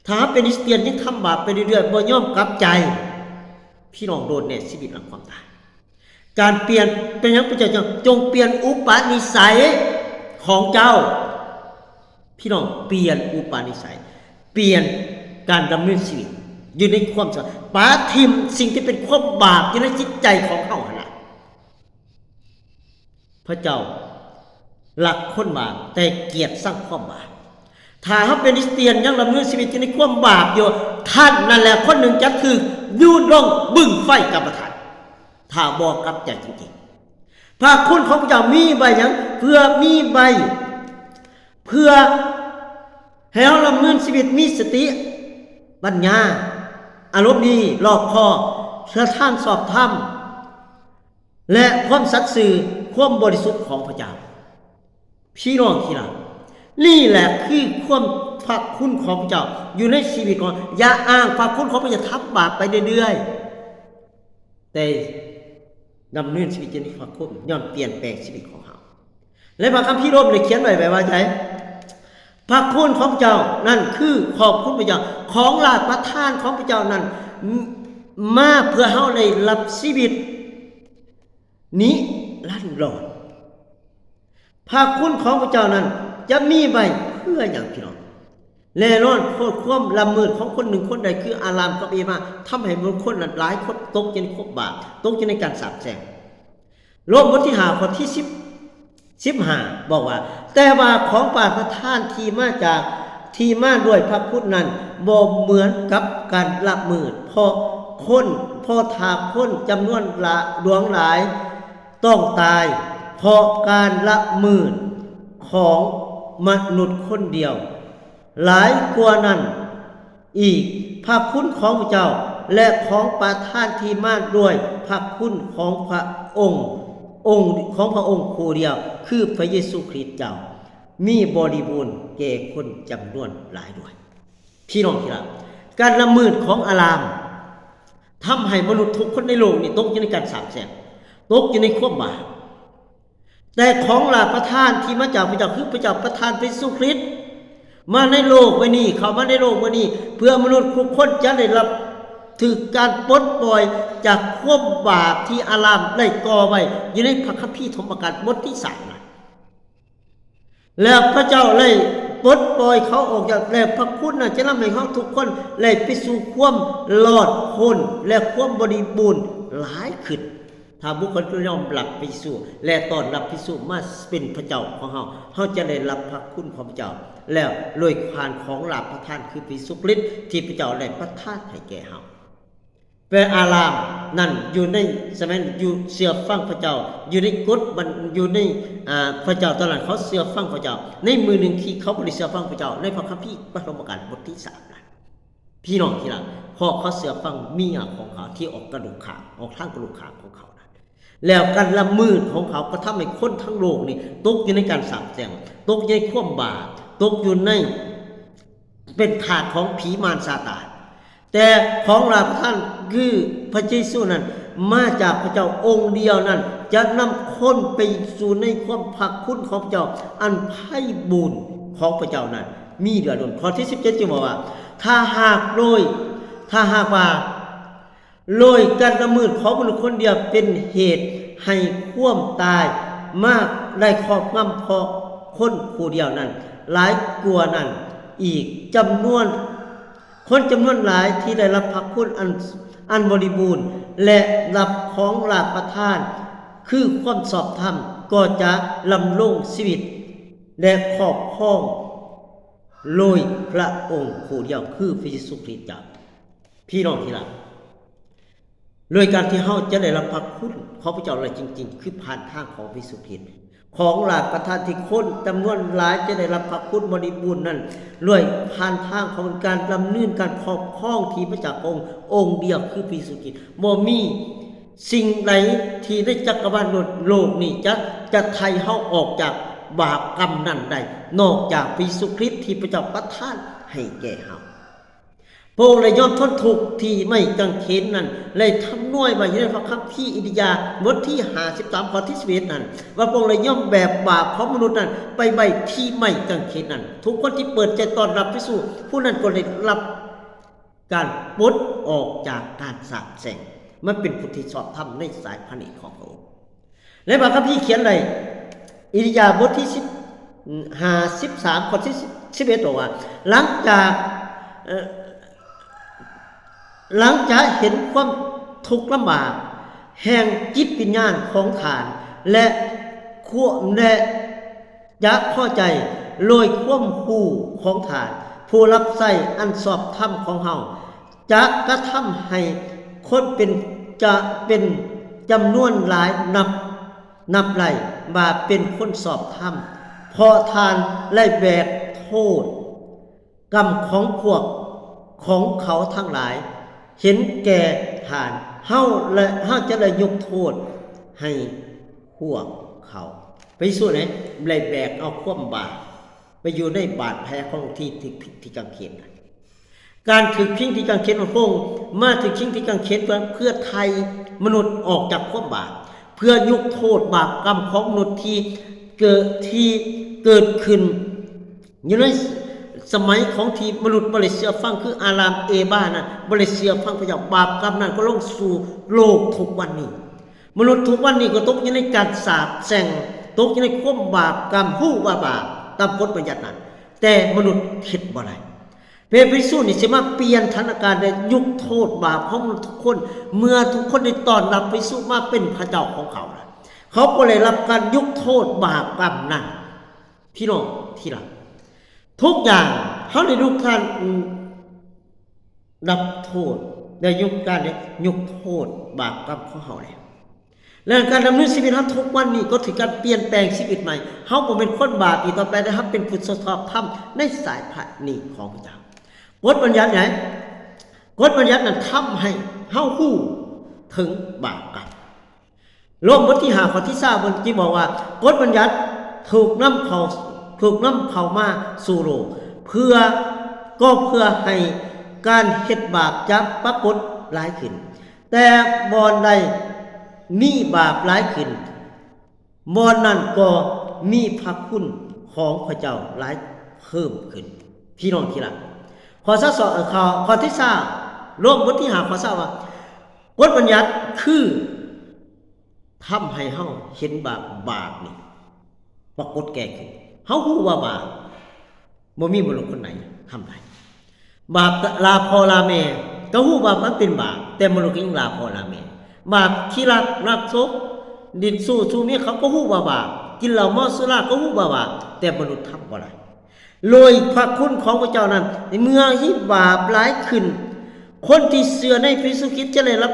ຖ້າເຮົາເປັນຄຣິສຕຽນຍັງທຳບາບໄປເລື້ອຍໆ ບໍ່ຍອມກັບໃຈ, ພີ່ນ້ອງໂດນແນ່ຊີວິດຫຼັງຄວາມຕາຍ. ການປ່ຽນ, ເປັນຫຍັງພະເຈົ້າຈຶ່ງ ຈົ່ງປ່ຽນອຸປະນິໄສ ຂອງເຈົ້າ. ພີ່ນ້ອງ, ປ່ຽນອຸປະນິໄສ, ປ່ຽນການດຳເນີນຊີວິດຢູ່ໃນຄວາມສະຫວັດ, ປະຖິ້ມສິ່ງທີ່ເປັນຄວາມບາບຢູ່ໃນຈິດໃຈຂອງເຮົາຫັ້ນນະ. ພະເຈົ້າຮັກຄົນບາບ, ແຕ່ກຽດຊັງຄວາມບາບ. ຖ້າເຮົາເປັນຄຣິສຕຽນ ຍັງດຳເນີນຊີວິດຢູ່ໃນຄວາມບາບຢູ່, ທ່ານນັ້ນແຫຼະຄົນໜຶ່ງຈະຖືກໂຍນລົງບຶງໄຟກັບປະທານ, ຖ້າບໍ່ກັບໃຈຈິງໆ. ພະຄຸນຂອງພະເຈົ້າມີໄວ້ຫຍັງ? ເພື່ອມີໄວ້ ເພື່ອໃຫ້ເຮົາດຳເນີນຊີວິດມີສະຕິ, ປັນຍາ, ອາລົມດີ, ລອບຄອບ, ສະຖານຊອບທຳ ແລະ ຄວາມສັດຊື່, ຄວາມບໍລິສຸດຂອງພະເຈົ້າ. ພີ່ນ້ອງທີ່ຮັກ, ນີ້ແຫຼະຄືຄວາມພະຄຸນຂອງພະເຈົ້າຢູ່ໃນຊີວິດຂອງເຮົາ. ຢ່າອ້າງພະຄຸນຂອງພະເຈົ້າ, ທຳບາບໄປເລື້ອຍໆ, ແຕ່ດຳເນີນຊີວິດຢູ່ໃນພະຄຸນ ຍ່ອມປ່ຽນແປງຊີວິດຂອງເຮົາ. ແລະ ພະຄຳພີໂລມໄດ້ຂຽນໄວ້ ໄວ້ວ່າໃດ? ພະຄຸນຂອງພະເຈົ້ານັ້ນຄືຂອບຄຸນພະເຈົ້າ, ຂອງລາດປະທານຂອງພະເຈົ້ານັ້ນ ມ- ມາເພື່ອເຮົາໄດ້ຮັບຊີວິດນິລັນດອນ. ພະຄຸນຂອງພະເຈົ້ານັ້ນຈະມີໄວ້ເພື່ອຫຍັງ, ພີ່ນ້ອງ? ແນ່ນອນ, ເພາະຄວາມລະເມີດຂອງຄົນໜຶ່ງຄົນໃດ ຄືອາດາມກັບເອວາ ທຳໃຫ້ບຸກຄົນນັ້ນຫຼາຍຄົນຕົກຢູ່ໃນຄວາມບາບ, ຕົກຢູ່ໃນການສາບແຊ່ງ. ໂລມບົດທີຫ້າ ຂໍ້ທີສິບ ສິບຫ້າ ບອກວ່າ, ແຕ່ວ່າຂອງປານປະທານທີ່ມາຈາກ, ທີ່ມາດ້ວຍພະຄຸນນັ້ນ ບໍ່ເໝືອນກັບການລະເມີດ, ເພາະຄົນ, ເພາະຖ້າຄົນຈຳນວນຫຼາ, ຫຼວງຫຼາຍຕ້ອງຕາຍ ເພາະການລະເມີດຂອງມະນຸດຄົນດຽວ, ຫຼາຍກວ່ານັ້ນ ອີກ, ພະຄຸນຂອງພະເຈົ້າ ແລະ ຂອງປະທານທີ່ມາດ້ວຍພະຄຸນຂອງພະອົງ, ອົງ, ຂອງພະອົງຜູ້ດຽວ ຄືພະເຢຊູຄຣິດເຈົ້າ ມີບໍລິບູນແກ່ຄົນຈຳນວນຫຼາຍດ້ວຍ. ພີ່ນ້ອງທີ່ຮັກ, ການລະເມີດຂອງອາດາມ ທຳໃຫ້ມະນຸດທຸກຄົນໃນໂລກນີ້ຕົກຢູ່ໃນການສາບແຊ່ງ, ຕົກຢູ່ໃນຄວາມບາບ. ແຕ່ຂອງລາດປະທານທີ່ມາຈາກພະເຈົ້າ ຄືພະເຈົ້າປະທານພະເຢຊູຄຣິດມາໃນໂລກໃບນີ້, ເຂົ້າມາໃນໂລກໃບນີ້ ເພື່ອມະນຸດທຸກຄົນຈະໄດ້ຮັບ ຖືກການປົດປ່ອຍຈາກຄວາມບາບທີ່ອາດາມໄດ້ກໍ່ໄວ້ຢູ່ໃນພະຄຳພີສົມປະການບົດທີສາມນັ້ນ. ແລ້ວພະເຈົ້າໄດ້ປົດປ່ອຍເຂົາອອກຈາກ, ແລະ ພະຄຸນນັ້ນຈະນຳໃຫ້ເຮົາທຸກຄົນໄດ້ໄປສູ່ຄວາມລອດພົ້ນ ແລະ ຄວາມບໍລິບູນຫຼາຍຂຶ້ນ. ຖ້າບຸກຄົນທີ່ຍອມຮັບພະເຢຊູ ແລະ ຕ້ອນຮັບພະເຢຊູມາເປັນພະເຈົ້າຂອງເຮົາ, ເຮົາຈະໄດ້ຮັບພະຄຸນຂອງພະເຈົ້າ ແລ້ວໂດຍຜ່ານຂອງລາດປະທານ ຄືພະເຢຊູຄຣິດ ທີ່ພະເຈົ້າໄດ້ປະທານໃຫ້ແກ່ເຮົາ. ແຕ່ອາດາມນັ້ນຢູ່ໃນສະໄໝຢູ່ເຊື່ອຟັງພະເຈົ້າ, ຢູ່ໃນກົດບັນ, ຢູ່ໃນ, ອາ, ພະເຈົ້າຕອນນັ້ນເຂົາເຊື່ອຟັງພະເຈົ້າ. ໃນມື້ໜຶ່ງທີ່ເຂົາບໍ່ໄດ້ເຊື່ອຟັງພະເຈົ້າ, ໃນພະຄຳພີປະຖົມມະການບົດທີສາມນັ້ນ, ພີ່ນ້ອງທີ່ຮັກ, ເພາະເຂົາເຊື່ອຟັງເມຍຂອງເຂົາທີ່ອອກກະດູກຂາງ, ອອກທາງກະດູກຂາງຂອງເຂົານັ້ນ. ແລ້ວການລະເມີດຂອງເຂົາກໍທຳໃຫ້ຄົນທັງໂລກນີ້ຕົກຢູ່ໃນການສາບແຊ່ງ, ຕົກຢູ່ໃນຄວາມບາບ, ຕົກຢູ່ໃນ ເປັນທາດຂອງຜີມານຊາຕານ. ແຕ່ຂອງລາດປະທານຄືພະເຢຊູນັ້ນ ມາຈາກພະເຈົ້າອົງດຽວນັ້ນ ຈະນຳຄົນໄປສູ່ໃນຄວາມພະຄຸນຂອງພະເຈົ້າອັນໄພບູນຂອງພະເຈົ້ານັ້ນມີເຫຼືອລົ້ນ. ຂໍ້ທີສິບເຈັດຈຶ່ງບອກວ່າ ຖ້າຫາກໂດຍ, ຖ້າຫາກວ່າ ໂດຍການລະເມີດຂອງມະນຸດຄົນດຽວເປັນເຫດໃຫ້ຄວາມຕາຍມາໄດ້ຄອບງຳເພາະຄົນຜູ້ດຽວນັ້ນ, ຫຼາຍກວ່ານັ້ນອີກ, ຈຳນວນ, ຄົນຈຳນວນຫຼາຍທີ່ໄດ້ຮັບພະຄຸນອັນ, ອັນບໍລິບູນ ແລະ ຮັບຂອງລາດປະທານ ຄືຄວາມຊອບທຳ ກໍຈະດຳລົງຊີວິດ ແລະ ຄອບຄອງໂດຍພະອົງຜູ້ດຽວ ຄືພະເຢຊູຄຣິດເຈົ້າ. ພີ່ນ້ອງທີ່ຮັກ, ໂດຍການທີ່ເຮົາຈະໄດ້ຮັບພະຄຸນຂອງພະເຈົ້າໄດ້ຈິງໆ ຄືຜ່ານທາງຂອງພະເຢຊູຄຣິດ, ຂອງລາດປະທານທີ່ຄົນຈຳນວນຫຼາຍຈະໄດ້ຮັບພະຄຸນບໍລິບູນນັ້ນ ດ້ວຍຜ່ານທາງຂອງການດຳເນີນການຄອບຄອງທີ່ມາຈາກອົງ, ອົງດຽວຄືພະເຢຊູຄຣິດ. ບໍ່ມີສິ່ງໃດທີ່ໃນຈັກກະວານໂລກນີ້ຈະ, ຈະໄຖ່ເຮົາອອກຈາກບາບກຳນັ້ນໄດ້ ນອກຈາກພະເຢຊູຄຣິດທີ່ພະເຈົ້າປະທານໃຫ້ແກ່ເຮົາ. ພະອົງໄດ້ຍອມທົນທຸກທີ່ໄມ້ກາງເຂນນັ້ນ ໄດ້ທຳນວຍໄວ້ຢູ່ໃນພະຄຳພີອິເລຍາ ບົດທີຫ້າສິບສາມ ຂໍ້ທີສິບເອັດນັ້ນ ວ່າພະອົງໄດ້ຍອມແບກບາບຂອງມະນຸດນັ້ນໄປໄວ້ທີ່ໄມ້ກາງເຂນນັ້ນ. ທຸກຄົນທີ່ເປີດໃຈຕ້ອນຮັບພະເຢຊູ ຜູ້ນັ້ນກໍໄດ້ຮັບການປົດອອກຈາກການສາບແຊ່ງ ມາເປັນຜູ້ທີ່ຊອບທຳໃນສາຍພະເນດຂອງພະອົງ. ໃນພະຄຳພີຂຽນໄດ້, ອິເລຍາ ບົດທີສິບ ຫ້າສິບສາມ ຂໍ້ທີສິບເອັດ ບອກວ່າ ຫຼັງຈາກ ເອີ ຫຼັງຈາກເຫັນຄວາມທຸກລຳບາກແຫ່ງຈິດວິນຍານຂອງທ່ານ ແລະ ຄວາມ ແລະ ຈະພໍໃຈໂດຍຄວາມຮູ້ຂອງທ່ານ ຜູ້ຮັບໃຊ້ອັນຊອບທຳຂອງເຮົາ ຈະກະທຳໃຫ້ຄົນເປັນ ຈະເປັນຈຳນວນຫຼາຍນັບ ນັບໄລ່ວ່າເປັນຄົນຊອບທຳ, ເພາະທ່ານໄດ້ແບກໂທດກຳຂອງພວກຂອງເຂົາທັງຫຼາຍ ເຫັນແກ່ທ່ານ, ເຮົາ ແລະ ເຮົາຈະໄດ້ຍົກໂທດໃຫ້ພວກເຂົາ. ພະເຢຊູໄດ້ແບກເອົາຄວາມບາບໄປຢູ່ໃນບາດແຜຂອງທີ່ ທີ່ ທີ່ກາງເຂນ. ການຖືກພິງທີ່ກາງເຂນຂອງພະອົງ ມາຖືກພິງທີ່ກາງເຂນເພື່ອ ເພື່ອໄຖ່ມະນຸດອອກຈາກຄວາມບາບ, ເພື່ອຍົກໂທດບາບກຳຂອງມະນຸດທີ່ເກີດ ທີ່ເກີດຂຶ້ນຢູ່ໃນສະໄໝຂອງທີ່ມະນຸດບໍ່ໄດ້ເຊື່ອຟັງ, ຄືອາດາມ ເອວານັ້ນບໍ່ໄດ້ເຊື່ອຟັງພະເຈົ້າ, ບາບກຳນັ້ນກໍລົງສູ່ໂລກທຸກວັນນີ້. ມະນຸດທຸກວັນນີ້ກໍຕົກຢູ່ໃນການສາບແຊ່ງ, ຕົກຢູ່ໃນຄວາມບາບກຳ, ຮູ້ວ່າບາບຕາມກົດບັນຍັດນັ້ນ, ແຕ່ມະນຸດເຮັດບໍ່ໄດ້. ພະເຢຊູນີ້ຊິມາປ່ຽນສະຖານະການ ແລະ ຍົກໂທດບາບຂອງມະນຸດທຸກຄົນ. ເມື່ອທຸກຄົນໄດ້ຕ້ອນຮັບພະເຢຊູມາເປັນພະເຈົ້າຂອງເຂົາ, ເຂົາກໍໄດ້ຮັບການຍົກໂທດບາບກຳນັ້ນ. ພີ່ນ້ອງທີ່ຮັກ, ທຸກຢ່າງເຮົາໄດ້ ທຸກທ່ານ ອືມ ຮັບໂທດ ໄດ້ຍົກການ ໄດ້ຍົກໂທດບາບກຳຂອງເຮົາແລ້ວ. ແລະ ການດຳເນີນຊີວິດເຮົາທຸກວັນນີ້ກໍຖືກການປ່ຽນແປງຊີວິດໃໝ່. ເຮົາບໍ່ແມ່ນຄົນບາບອີກຕໍ່ໄປ, ແຕ່ເຮົາເປັນຜູ້ຊອບທຳໃນສາຍພະເນຕຂອງພະເຈົ້າ. ກົດບັນຍັດໃດ? ກົດບັນຍັດນັ້ນທຳໃຫ້ເຮົາຮູ້ເຖິງບາບກຳ. ໂລມບົດທີຫ້າ ຂໍ້ທີຊາວ ເພິ່ນຈຶ່ງບອກວ່າ ກົດບັນຍັດຖືກນຳເຂົ້າ ຖືກນຳເຂົ້າມາສູ່ໂລກ ເພື່ອ ກໍເພື່ອໃຫ້ການເຮັດບາບຈະປາກົດຫຼາຍຂຶ້ນ. ແຕ່ບ່ອນໃດມີບາບຫຼາຍຂຶ້ນ, ບ່ອນນັ້ນກໍມີພະຄຸນຂອງພະເຈົ້າຫຼາຍເພີ່ມຂຶ້ນ. ພີ່ນ້ອງທີ່ຮັກ, ຂໍ້ຊາວສອງ ເອີ ຂໍ້ ຂໍ້ທີຊາວ ໂລມບົດທີຫ້າ ຂໍ້ຊາວ ວ່າ ກົດບັນຍັດຄື ທຳໃຫ້ເຮົາເຫັນບາບ, ບາບນີ້ປາກົດແຈ້ງຂຶ້ນ. ເຮົາຮູ້ວ່າບາບ, ບໍ່ມີມະນຸດຄົນໃດທຳໄດ້. ບາບລາພໍ່ລາແມ່, ກໍຮູ້ວ່າມັນເປັນບາບ, ແຕ່ມະນຸດກໍຍັງລາພໍ່ລາແມ່. ບາບຂີ້ລັກລັກສົກ, ຫຼິ້ນຊູ້, ຊູ້ເມຍ, ເຂົາກໍຮູ້ວ່າບາບ. ກິນເຫຼົ້າເມົາສຸລາ, ກໍຮູ້ວ່າບາບ, ແຕ່ມະນຸດທຳບໍ່ໄດ້. ໂດຍພະຄຸນຂອງພະເຈົ້ານັ້ນ, ເມື່ອມີບາບຫຼາຍຂຶ້ນ, ຄົນທີ່ເຊື່ອໃນພະເຢຊູຄຣິດຈະໄດ້ຮັບ,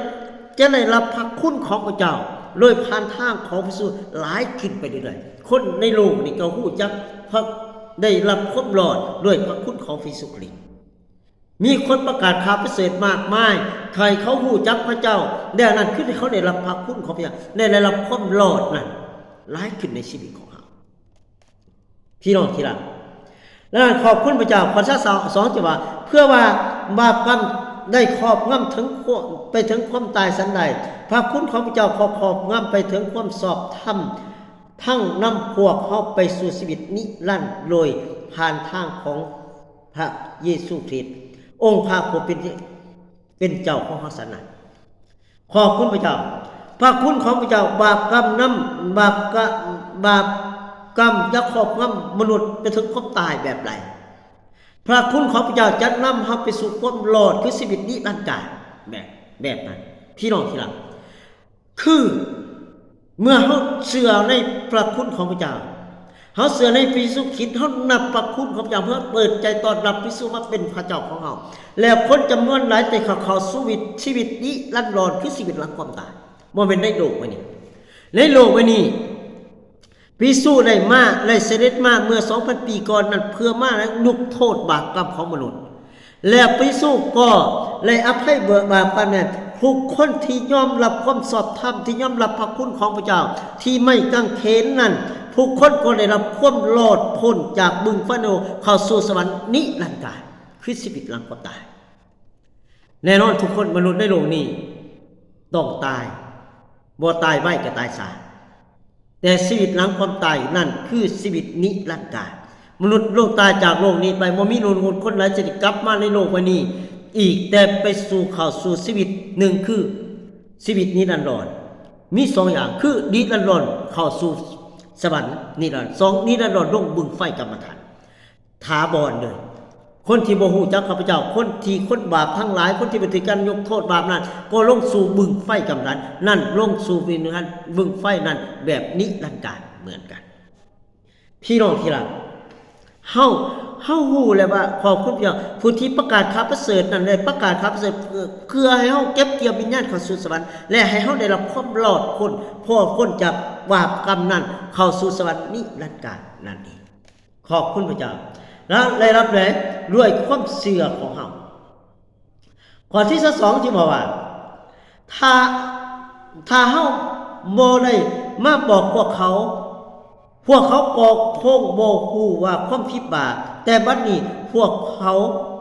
ຈະໄດ້ຮັບພະຄຸນຂອງພະເຈົ້າ ໂດຍຜ່ານທາງຂອງພະເຢຊູຫຼາຍຂຶ້ນໄປເລື້ອຍໆ. ຄົນໃນໂລກນີ້ກໍຮູ້ຈັກພະ, ໄດ້ຮັບຄວາມລອດດ້ວຍພະຄຸນຂອງພະເຢຊູຄຣິດ. ມີຄົນປະກາດຂ່າວປະເສີດມາກມາຍ, ໃຫ້ເຂົາຮູ້ຈັກພະເຈົ້າ, ແລ້ວນັ້ນຄືໃຫ້ເຂົາໄດ້ຮັບພະຄຸນຂອງພະເຈົ້າ, ໄດ້, ໄດ້ຮັບຄວາມລອດນັ້ນຫຼາຍຂຶ້ນໃນຊີວິດຂອງເຮົາ. ພີ່ນ້ອງທີ່ຮັກ, ແລະ ຂອບຄຸນພະເຈົ້າ. ຂໍ້ຊາວສອງ ຈະວ່າ ເພື່ອວ່າບາບກຳໄດ້ຄອບງຳເຖິງຄວາມ, ໄປເຖິງຄວາມຕາຍສັນໃດ, ພະຄຸນຂອງພະເຈົ້າກໍຄອບງຳໄປເຖິງຄວາມຊອບທຳ, ທັງນຳພວກເຮົາໄປສູ່ຊີວິດນິລັນໂດຍຜ່ານທາງຂອງພະເຢຊູຄຣິດ, ອົງພະຜູ້ເປັນ, ເປັນເຈົ້າຂອງເຮົາສັນນັ້ນ. ຂອບຄຸນພະເຈົ້າ. ພະຄຸນຂອງພະເຈົ້າ, ບາບກຳນຳ, ບາບກະ, ບາບກຳຈະຄອບງຳມະນຸດໄປເຖິງຄວາມຕາຍແບບໃດ? ພະຄຸນຂອງພະເຈົ້າຈະນຳເຮົາໄປສູ່ຄວາມລອດ ຄືຊີວິດນິລັນການ ແບບ, ແບບນັ້ນ. ພີ່ນ້ອງທີ່ຮັກ, ຄື ເມື່ອເຮົາເຊື່ອໃນພະຄຸນຂອງພະເຈົ້າ, ເຮົາເຊື່ອໃນພະເຢຊູຄຣິດ, ເຮົານັບພະຄຸນຂອງພະເຈົ້າ, ເຮົາເປີດໃຈຕ້ອນຮັບພະເຢຊູມາເປັນພະເຈົ້າຂອງເຮົາ, ແລ້ວຄົນຈຳນວນຫຼາຍຈະເຂົ້າສູ່ຊີວິດ, ຊີວິດນິລັນດອນ, ຄືຊີວິດຫຼັງຄວາມຕາຍ, ບໍ່ແມ່ນໃນໂລກໃບນີ້. ໃນໂລກໃບນີ້ ພະເຢຊູໄດ້ມາ, ໄດ້ສະເດັດມາເມື່ອສອງພັນປີກ່ອນນັ້ນ ເພື່ອມາຍົກໂທດບາບກຳຂອງມະນຸດ. ແລະ ພະເຢຊູກໍໄດ້ອະໄພບາບກຳແກ່ຜູ້ຄົນທີ່ຍອມຮັບຄວາມຊອບທຳ, ທີ່ຍອມຮັບພະຄຸນຂອງພະເຈົ້າ, ທີ່ໄມ້ກາງເຂນນັ້ນ, ຜູ້ຄົນກໍໄດ້ຮັບຄວາມລອດພົ້ນຈາກບຶງຟາໂນ ເຂົ້າສູ່ສະຫວັນນິລັນການ, ຄືຊີວິດຫຼັງຄວາມຕາຍ. ແນ່ນອນທຸກຄົນ, ມະນຸດໃນໂລກນີ້ຕ້ອງຕາຍ, ບໍ່ຕາຍໄວກໍຕາຍຊ້າ. ແຕ່ຊີວິດຫຼັງຄວາມຕາຍນັ້ນຄືຊີວິດນິລັນການ. ມະນຸດລົງຕາຍຈາກໂລກນີ້ໄປ, ບໍ່ມີມະນຸດຄົນໃດຈະໄດ້ກັບມາໃນໂລກໃບນີ້ອີກ, ແຕ່ໄປສູ່, ເຂົ້າສູ່ຊີວິດໜຶ່ງ ຄືຊີວິດນິລັນດອນ. ມີສອງຢ່າງ, ຄືນິລັນດອນເຂົ້າສູ່ ສະຫວັນນິລັນດອນ ສອງນິລັນດອນ ລົງບຶງໄຟກຳມະຖານຖາວອນເລີຍ. ຄົນທີ່ບໍ່ຮູ້ຈັກຂ້າພະເຈົ້າ ຄົນທີ່ ຄົນບາບທັງຫຼາຍ ຄົນທີ່ບໍ່ຖືກການຍົກໂທດບາບນັ້ນ ກໍລົງສູ່ບຶງໄຟກຳມະຖານນັ້ນ ລົງສູ່ບຶງໄຟນັ້ນແບບນິລັນດອນເໝືອນກັນ. ພີ່ນ້ອງທີ່ຮັກ, ເຮົາ ເຮົາຮູ້ແລ້ວວ່າຂອບຄຸນພະເຈົ້າ ຜູ້ທີ່ປະກາດຂ່າວປະເສີດນັ້ນ ໄດ້ປະກາດຂ່າວປະເສີດເພື່ອ ເພື່ອໃຫ້ເຮົາເກັບກ່ຽວວິນຍານເຂົ້າສູ່ສະຫວັນ ແລະ ໃຫ້ເຮົາໄດ້ຮັບຄວາມລອດພົ້ນ ເພາະພົ້ນຈາກບາບກຳນັ້ນ ເຂົ້າສູ່ສະຫວັນນິລັນດອນນັ້ນເອງ. ຂອບຄຸນພະເຈົ້າ. ແລ້ວໄດ້ຮັບແລ້ວດ້ວຍຄວາມເຊື່ອຂອງເຮົາ. ຂໍ້ທີຊາວສອງຈຶ່ງບອກວ່າ ຖ້າ ຖ້າເຮົາບໍ່ໄດ້ມາບອກພວກເຂົາ ພວກເຂົາກໍຄົງບໍ່ຮູ້ວ່າຄວາມຜິດບາບ, ແຕ່ບັດນີ້ພວກເຂົາ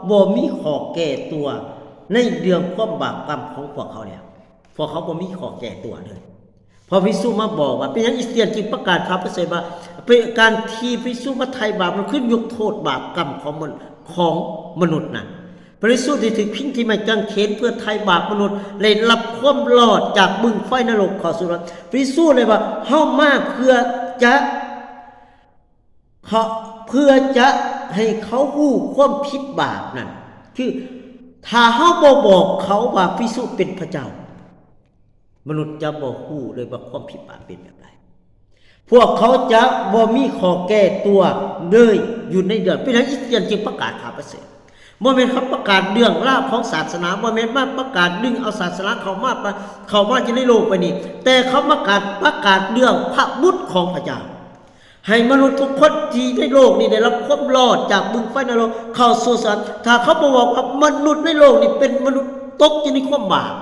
ບໍ່ມີຂໍ້ແກ້ຕົວໃນເລື່ອງຄວາມບາບກຳຂອງພວກເຂົາແລ້ວ. ພວກເຂົາບໍ່ມີຂໍ້ແກ້ຕົວເລີຍ. ພະເຢຊູມາບອກວ່າ ເປັນຫຍັງອີສະຕຽນຈຶ່ງປະກາດຂ່າວປະເສີດວ່າ ເປັນການທີ່ພະເຢຊູມາໄຖ່ບາບ ແລະ ຂຶ້ນຍົກໂທດບາບກຳຂອງມະ ຂອງມະນຸດນັ້ນ. ພະເຢຊູໄດ້ຖືກພິງທີ່ໄມ້ກາງເຂນເພື່ອໄຖ່ບາບມະນຸດ ໄດ້ຮັບຄວາມລອດຈາກບຶງໄຟນະລົກເຂົ້າສູ່ສະຫວັນ. ພະເຢຊູໄດ້ວ່າ ເຮົາມາເພື່ອຈະ ເຂົາ ເພື່ອຈະໃຫ້ເຂົາຮູ້ຄວາມຜິດບາບນັ້ນ. ຄື ຖ້າເຮົາບໍ່ບອກເຂົາວ່າພະເຢຊູເປັນພະເຈົ້າ ມະນຸດຈະບໍ່ຮູ້ເລີຍວ່າຄວາມຜິດບາບເປັນແບບໃດ. ພວກເຂົາຈະບໍ່ມີຂໍ້ແກ້ຕົວເລີຍຢູ່ໃນເລື່ອງ. ເປັນຫຍັງອີສະຕຽນຈຶ່ງປະກາດຂ່າວປະເສີດ? ບໍ່ແມ່ນເຂົາປະກາດເລື່ອງລາວຂອງສາສະໜາ, ບໍ່ແມ່ນມາປະກາດດຶງເອົາສາສະໜາເຂົ້າມາ ເຂົ້າມາຢູ່ໃນໂລກໃບນີ້, ແຕ່ເຂົາມາການປະກາດເລື່ອງພະບຸດຂອງພະເຈົ້າ. ໃຫ້ມະນຸດທຸກຄົນທີ່ໃນໂລກນີ້ໄດ້ຮັບຄວາມລອດຈາກບຶງໄຟນະລົກ ເຂົ້າສູ່ສະຫວັນ. ຖ້າເຂົາບໍ່ບອກວ່າມະນຸດໃນໂລກນີ້ເປັນມະນຸດຕົກຢູ່ໃນຄວາມບາບ,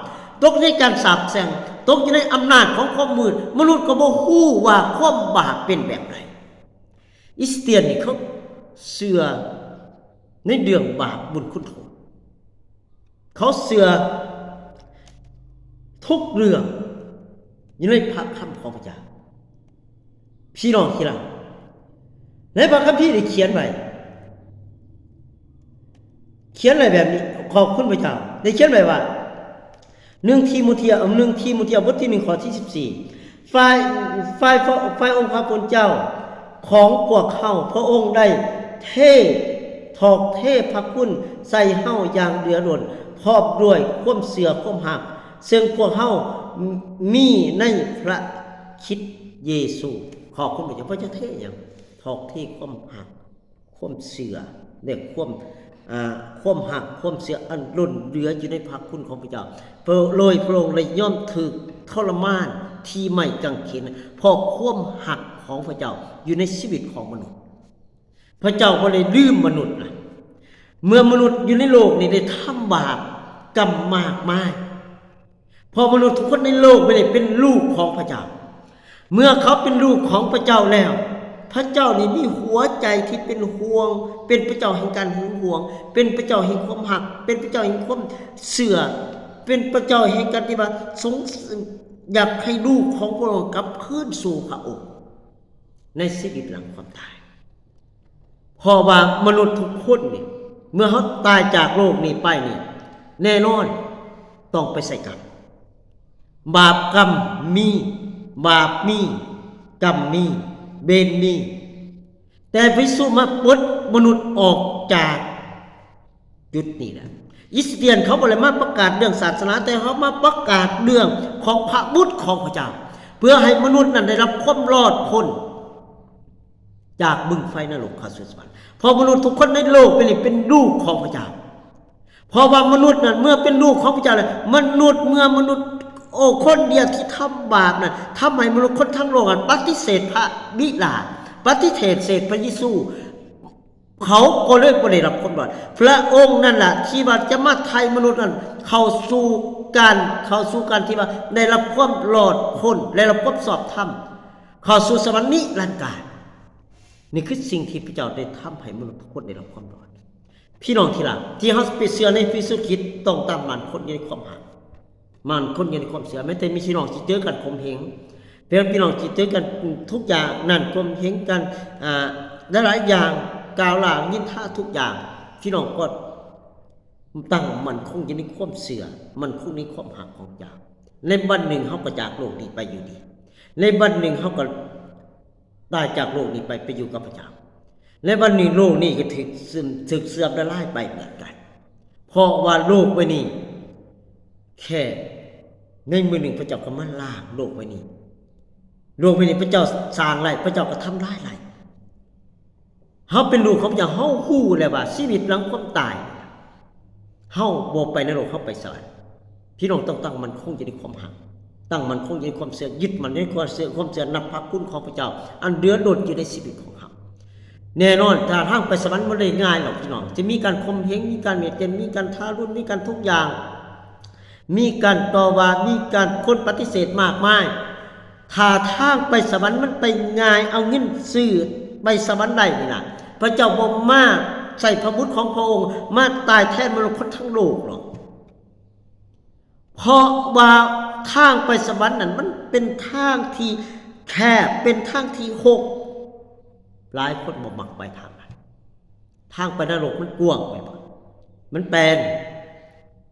ຕົກໃນການສາບແຊ່ງ, ຕົກຢູ່ໃນອຳນາດຂອງຄວາມມືດ, ມະນຸດກໍບໍ່ຮູ້ວ່າຄວາມບາບເປັນແບບໃດ. ອີສະຕຽນນີ້ເຂົາເຊື່ອໃນເລື່ອງບາບບຸນຄຸນໂທດ. ເຂົາເຊື່ອທຸກເລື່ອງຢູ່ໃນພະຄຳຂອງພະເຈົ້າ. ພີ່ນ້ອງທີ່ຮັກ, ໃນພະຄຳພີໄດ້ຂຽນໄວ້, ຂຽນໄວ້ແບບນີ້, ຂອບຄຸນພະເຈົ້າ, ໄດ້ຂຽນໄວ້ວ່າ ໜຶ່ງທີໂມທຽວ ໜຶ່ງທີໂມທຽວ ບົດທີໜຶ່ງ ຂໍ້ທີສິບສີ່ ຝ່າຍ ຝ່າຍ ຝ່າຍອົງຄະຄຸນເຈົ້າຂອງພວກເຮົາ, ພະອົງໄດ້ເທ ຖອກເທພະຄຸນໃສ່ເຮົາຢ່າງເຫຼືອລົ້ນ ພ້ອມດ້ວຍຄວາມເຊື່ອຄວາມຮັກ ເຊິ່ງພວກເຮົາມີໃນພະຄຣິດເຢຊູ. ຂອບຄຸນພະເຈົ້າ. ພະເຈົ້າເທຫຍັງ? ຖອກເທຄວາມຮັກ ຄວາມເຊື່ອ ແລະ ຄວາມ ອ່າ ຄວາມຮັກ ຄວາມເຊື່ອອັນລົ້ນເຫຼືອຢູ່ໃນພະຄຸນຂອງພະເຈົ້າ. ໂດຍພະອົງໄດ້ຍອມຖືກທໍລະມານທີ່ໄມ້ກາງເຂນ ເພາະຄວາມຮັກຂອງພະເຈົ້າຢູ່ໃນຊີວິດຂອງມະນຸດ. ພະເຈົ້າບໍ່ໄດ້ລືມມະນຸດນະ. ເມື່ອມະນຸດຢູ່ໃນໂລກນີ້ໄດ້ທຳບາບກຳມາກມາຍ, ເພາະມະນຸດທຸກຄົນໃນໂລກນີ້ເປັນລູກຂອງພະເຈົ້າ. ເມື່ອເຂົາເປັນລູກຂອງພະເຈົ້າແລ້ວ, ພະເຈົ້ານີ້ມີຫົວໃຈທີ່ເປັນຫ່ວງ, ເປັນພະເຈົ້າແຫ່ງການຫຶງຫວງ, ເປັນພະເຈົ້າແຫ່ງຄວາມຮັກ, ເປັນພະເຈົ້າແຫ່ງຄວາມເຊື່ອ, ເປັນພະເຈົ້າແຫ່ງການທີ່ວ່າຊົງ ຢາກໃຫ້ລູກຂອງພະອົງກັບຄືນສູ່ພະອົງໃນຊີວິດຫຼັງຄວາມຕາຍ. ເພາະວ່າມະນຸດທຸກຄົນນີ້ ເມື່ອເຮົາຕາຍຈາກໂລກນີ້ໄປນີ້ ແນ່ນອນຕ້ອງໄປໃສ່ກັບ. ບາບກຳມີ, ບາບມີ, ກຳມີ, ເວນມີ, ແຕ່ພະເຢຊູມາປົດມະນຸດອອກຈາກຈຸດນີ້ແຫຼະ. ຄຣິສຕຽນເຂົາບໍ່ໄດ້ມາປະກາດເລື່ອງສາສະໜາ, ແຕ່ເຂົາມາປະກາດເລື່ອງຂອງພະບຸດຂອງພະເຈົ້າ ເພື່ອໃຫ້ມະນຸດນັ້ນໄດ້ຮັບຄວາມລອດພົ້ນ ຈາກບຶງໄຟນະລົກເຂົ້າສູ່ສະຫວັນ. ເພາະມະນຸດທຸກຄົນໃນໂລກໃບນີ້ເປັນລູກຂອງພະເຈົ້າ. ເພາະວ່າມະນຸດນັ້ນເມື່ອເປັນລູກຂອງພະເຈົ້າແລ້ວ, ມະນຸດ ເມື່ອມະນຸດ ໂອ ຄົນດຽວທີ່ທຳບາບນັ້ນ ທຳໃຫ້ມະນຸດຄົນທັງໂລກນັ້ນປະຕິເສດພະບິດາ, ປະຕິເສດພະເຢຊູ, ເຂົາກໍເລີຍບໍ່ໄດ້ຮັບຄວາມລອດ. ພະອົງນັ້ນລະທີ່ວ່າຈະມາໄຖ່ມະນຸດນັ້ນເຂົ້າສູ່ການ, ເຂົ້າສູ່ການທີ່ວ່າໄດ້ຮັບຄວາມລອດພົ້ນ, ໄດ້ຮັບຄວາມຊອບທຳ, ເຂົ້າສູ່ສະຫວັນນິລັນດານ. ນີ້ຄືສິ່ງທີ່ພະເຈົ້າໄດ້ທຳໃຫ້ມະນຸດທຸກຄົນໄດ້ຮັບຄວາມລອດ. ພີ່ນ້ອງທີ່ຮັກ, ທີ່ເຮົາໄປເຊື່ອໃນພະເຢຊູຄຣິດ ຕ້ອງຕັ້ງໝັ້ນຄົງຢູ່ໃນຄວາມຮັກ, ໝັ້ນຄົງຢູ່ໃນຄວາມເຊື່ອ. ແມ້ແຕ່ພີ່ນ້ອງຊິເຈີກັນຂົ່ມເຫງ, ແມ່ນພີ່ນ້ອງຊິເຈີກັນທຸກຢ່າງນັ້ນ, ຂົ່ມເຫງກັນ, ອ່າ, ຫຼາຍໆຢ່າງ, ກ່າວຮ້າຍນິນທາທຸກຢ່າງ, ພີ່ນ້ອງກໍຕັ້ງໝັ້ນຄົງຢູ່ໃນຄວາມເຊື່ອ, ໝັ້ນຄົງໃນຄວາມຮັກຂອງເຈົ້າ. ໃນວັນໜຶ່ງເຮົາກໍຈາກໂລກນີ້ໄປຢູ່ດີ. ໃນວັນໜຶ່ງເຮົາກໍ ຕາຍຈາກໂລກນີ້ໄປ ໄປຢູ່ກັບພະເຈົ້າ. ແລະ ບັດນີ້ໂລກນີ້ກໍຖືກເສື່ອມ ຖືກເສື່ອມລະລາຍໄປເໝືອນກັນ ເພາະວ່າໂລກໃບນີ້ ແຄ່ໃນມື້ໜຶ່ງພະເຈົ້າກໍມາລ້າງໂລກໃບນີ້. ໂລກໃບນີ້ພະເຈົ້າສ້າງໄດ້ ພະເຈົ້າກໍທຳລາຍໄດ້. ເຮົາເປັນລູກຂອງພະເຈົ້າ ເຮົາຮູ້ແລ້ວວ່າຊີວິດຫຼັງຄວາມຕາຍ ເຮົາບໍ່ໄປນະລົກ ເຮົາໄປສະຫວັນ. ພີ່ນ້ອງຕ້ອງຕັ້ງໝັ້ນຄົງຢູ່ໃນຄວາມຮັກ, ຕັ້ງໝັ້ນຄົງຢູ່ໃນຄວາມເຊື່ອ, ຍຶດໝັ້ນໃນຄວາມເຊື່ອ, ຄວາມເຊື່ອ ນັບພະຄຸນຂອງພະເຈົ້າ ອັນເຫຼືອລົ້ນຢູ່ໃນຊີວິດຂອງເຮົາ. ແນ່ນອນ ຖ້າທາງໄປສະຫວັນບໍ່ໄດ້ງ່າຍດອກ ພີ່ນ້ອງ, ຈະມີການຂົ່ມເຫງ, ມີການບຽດບຽນ, ມີການທາລຸນ, ມີການທຸກຢ່າງ, ມີການຕໍ່ວ່າ, ມີການຄົນປະຕິເສດມາກມາຍ. ຖ້າທາງໄປສະຫວັນມັນໄປງ່າຍ ເອົາເງິນຊື້ໄປສະຫວັນໄດ້ນີ້ນະ, ພະເຈົ້າບໍ່ມາໃຊ້ພະບຸດຂອງພະອົງມາຕາຍແທນມະນຸດຄົນທັງໂລກດອກ. ເພາະວ່າທາງໄປສະຫວັນນັ້ນ ມັນເປັນທາງທີ່ແຄບ, ເປັນທາງທີ່ຮົກ. ຫຼາຍຄົນບໍ່ມັກໄປທາງນັ້ນ. ທາງໄປນະລົກມັນກວ້າງໄປໝົດ, ມັນແປນ.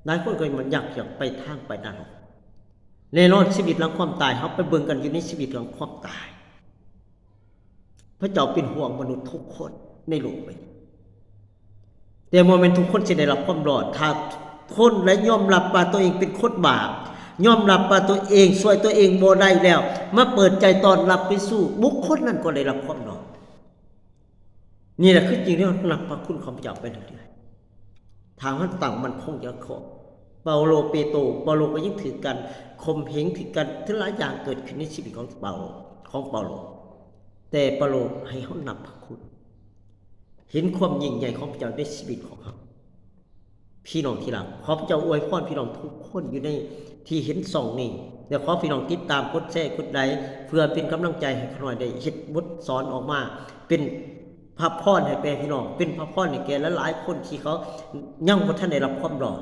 ຫຼາຍຄົນກໍມັນຢາກ ຢາກໄປທາງໄປນະລົກ. ແນ່ນອນ ຊີວິດຫຼັງຄວາມຕາຍ, ເຮົາໄປເບິ່ງກັນຢູ່ໃນຊີວິດຫຼັງຄວາມຕາຍ. ພະເຈົ້າເປັນຫ່ວງມະນຸດທຸກຄົນໃນໂລກໃບນີ້. ແຕ່ບໍ່ແມ່ນທຸກຄົນຊິໄດ້ຮັບຄວາມລອດ. ຖ້າຄົນໃດຍອມຮັບວ່າຕົວເອງເປັນຄົນບາບ, ຍອມຮັບວ່າຕົວເອງຊ່ວຍຕົວເອງບໍ່ໄດ້ແລ້ວ, ມາເປີດໃຈຕ້ອນຮັບພະເຢຊູ, ບຸກຄົນນັ້ນກໍໄດ້ຮັບຄວາມລອດ. ນີ້ແຫຼະຄືຈຶ່ງໄດ້ຮັບພະຄຸນຂອງພະເຈົ້າໄປເລື້ອຍໆ. ຖ້າເຮົາຕັ້ງໝັ້ນຄົງຢ່າງຂອບ ເປົາໂລ, ເປໂຕ, ເປົາໂລກໍຍັງຖືກການຂົ່ມເຫງ, ຖືກການ ຖືກຫຼາຍຢ່າງເກີດຂຶ້ນໃນຊີວິດຂອງເປົາໂລ, ຂອງເປົາໂລ. ແຕ່ເປົາໂລໃຫ້ເຮົານັບພະຄຸນ, ເຫັນຄວາມຍິ່ງໃຫຍ່ຂອງພະເຈົ້າໃນຊີວິດຂອງເຮົາ. ພີ່ນ້ອງທີ່ຮັກ, ຂໍພະເຈົ້າອວຍພອນພີ່ນ້ອງທຸກຄົນຢູ່ໃນທີ່ເຫັນຊ່ອງນີ້, ແລະ ຂໍພີ່ນ້ອງຕິດຕາມ ກົດແຊ ກົດໄລ ເພື່ອເປັນກຳລັງໃຈໃຫ້ຂ້ານ້ອຍໄດ້ເຮັດບົດສອນອອກມາ ເປັນພະພອນໃຫ້ແກ່ພີ່ນ້ອງ, ເປັນພະພອນໃຫ້ແກ່ຫຼາຍໆຄົນທີ່ເຂົາຍັງບໍ່ທັນໄດ້ຮັບຄວາມລອດ.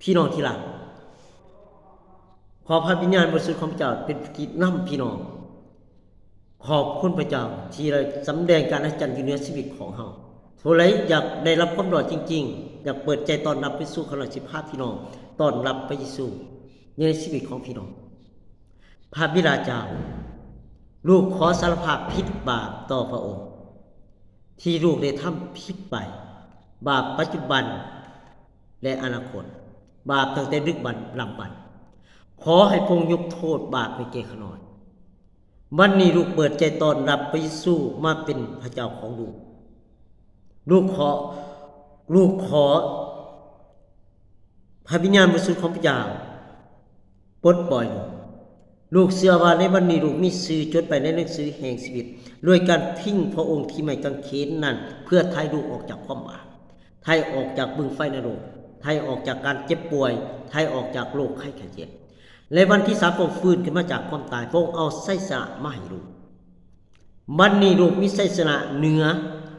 ພີ່ນ້ອງທີ່ຮັກ, ຂໍພະວິນຍານບໍລິສຸດຂອງພະເຈົ້າເປັນຜູ້ນຳພີ່ນ້ອງ. ຂອບຄຸນພະເຈົ້າທີ່ໄດ້ສຳແດງການອັດສະຈັນຢູ່ເໜືອຊີວິດຂອງເຮົາ. ຜູ້ໃດຢາກໄດ້ຮັບຄວາມລອດຈິງໆ, ຢາກເປີດໃຈຕ້ອນຮັບພະເຢຊູ, ຂ້ານ້ອຍຊິພາພີ່ນ້ອງຕ້ອນຮັບພະເຢຊູຢູ່ໃນຊີວິດຂອງພີ່ນ້ອງ. ພະບິດາເຈົ້າ, ລູກຂໍສາລະພາບຜິດບາບຕໍ່ພະອົງ ທີ່ລູກໄດ້ທຳຜິດໄປ, ບາບປັດຈຸບັນ ແລະ ອະນາຄົດ, ບາບຕັ້ງແຕ່ດຶກບັນດຳບັນ. ຂໍໃຫ້ພະອົງຍົກໂທດບາບໃຫ້ແກ່ຂ້ານ້ອຍ. ບັດນີ້ລູກເປີດໃຈຕ້ອນຮັບພະເຢຊູມາເປັນພະເຈົ້າຂອງລູກ. ລູກຂໍ, ລູກຂໍພະວິນຍານບໍລິສຸດຂອງພະເຈົ້າປົດປ່ອຍລູກ. ລູກເຊື່ອວ່າໃນບັດນີ້ລູກມີຊື່ຈົດໄວ້ໃນໜັງສືແຫ່ງຊີວິດ ດ້ວຍການຖິ້ມພະອົງທີ່ໄມ້ກາງເຂນນັ້ນ ເພື່ອໄຖ່ລູກອອກຈາກຄວາມບາບ, ໄຖ່ອອກຈາກບຶງໄຟນະລົກ, ໄຖ່ອອກຈາກການເຈັບປ່ວຍ, ໄຖ່ອອກຈາກໂລກໄຂ້ໄຂ້ເຈັບ. ແລະ ວັນທີສາມພະອົງຟື້ນຂຶ້ນມາຈາກຄວາມຕາຍ, ພະອົງເອົາໄຊຊະນະມາໃຫ້ລູກ. ບັດນີ້ລູກມີໄຊຊະນະເໜືອ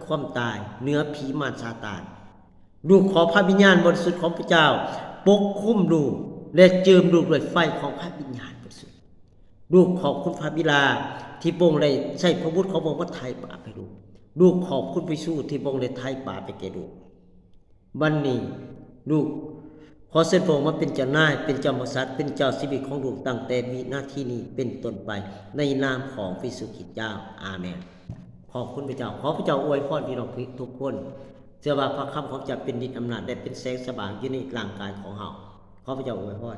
ຄວາມຕາຍ, ເໜືອຜີມານຊາຕານ. ລູກຂໍພະວິນຍານບໍລິສຸດຂອງພະເຈົ້າປົກຄຸມລູກ ແລະ ເຈິມລູກດ້ວຍໄຟຂອງພະວິນຍານບໍລິສຸດ. ລູກຂອບຄຸນພະບິດາທີ່ພະອົງໄດ້ໃຊ້ພະບຸດຂອງພະອົງມາໄຖ່ບາບໃຫ້ລູກ. ລູກຂອບຄຸນພະເຢຊູທີ່ພະອົງໄດ້ໄຖ່ບາບໃຫ້ແກ່ລູກ. ບັດນີ້ລູກຂໍເຊີນພະອົງມາເປັນເຈົ້ານາຍ, ເປັນເຈົ້າກະສັດ, ເປັນເຈົ້າຊີວິດຂອງລູກ ຕັ້ງແຕ່ວິນາທີນີ້ເປັນຕົ້ນໄປ, ໃນນາມຂອງພະເຢຊູຄຣິດເຈົ້າ. ອາເມນ. ຂອບຄຸນພະເຈົ້າ. ຂໍພະເຈົ້າອວຍພອນພີ່ນ້ອງທຸກຄົນ. ເຊື່ອວ່າພະຄຳຂອງເຈົ້າເປັນລິດອຳນາດ ແລະ ເປັນແສງສະຫວ່າງຢູ່ໃນຮ່າງກາຍຂອງເຮົາ. ຂໍພະເຈົ້າອວຍພອນ.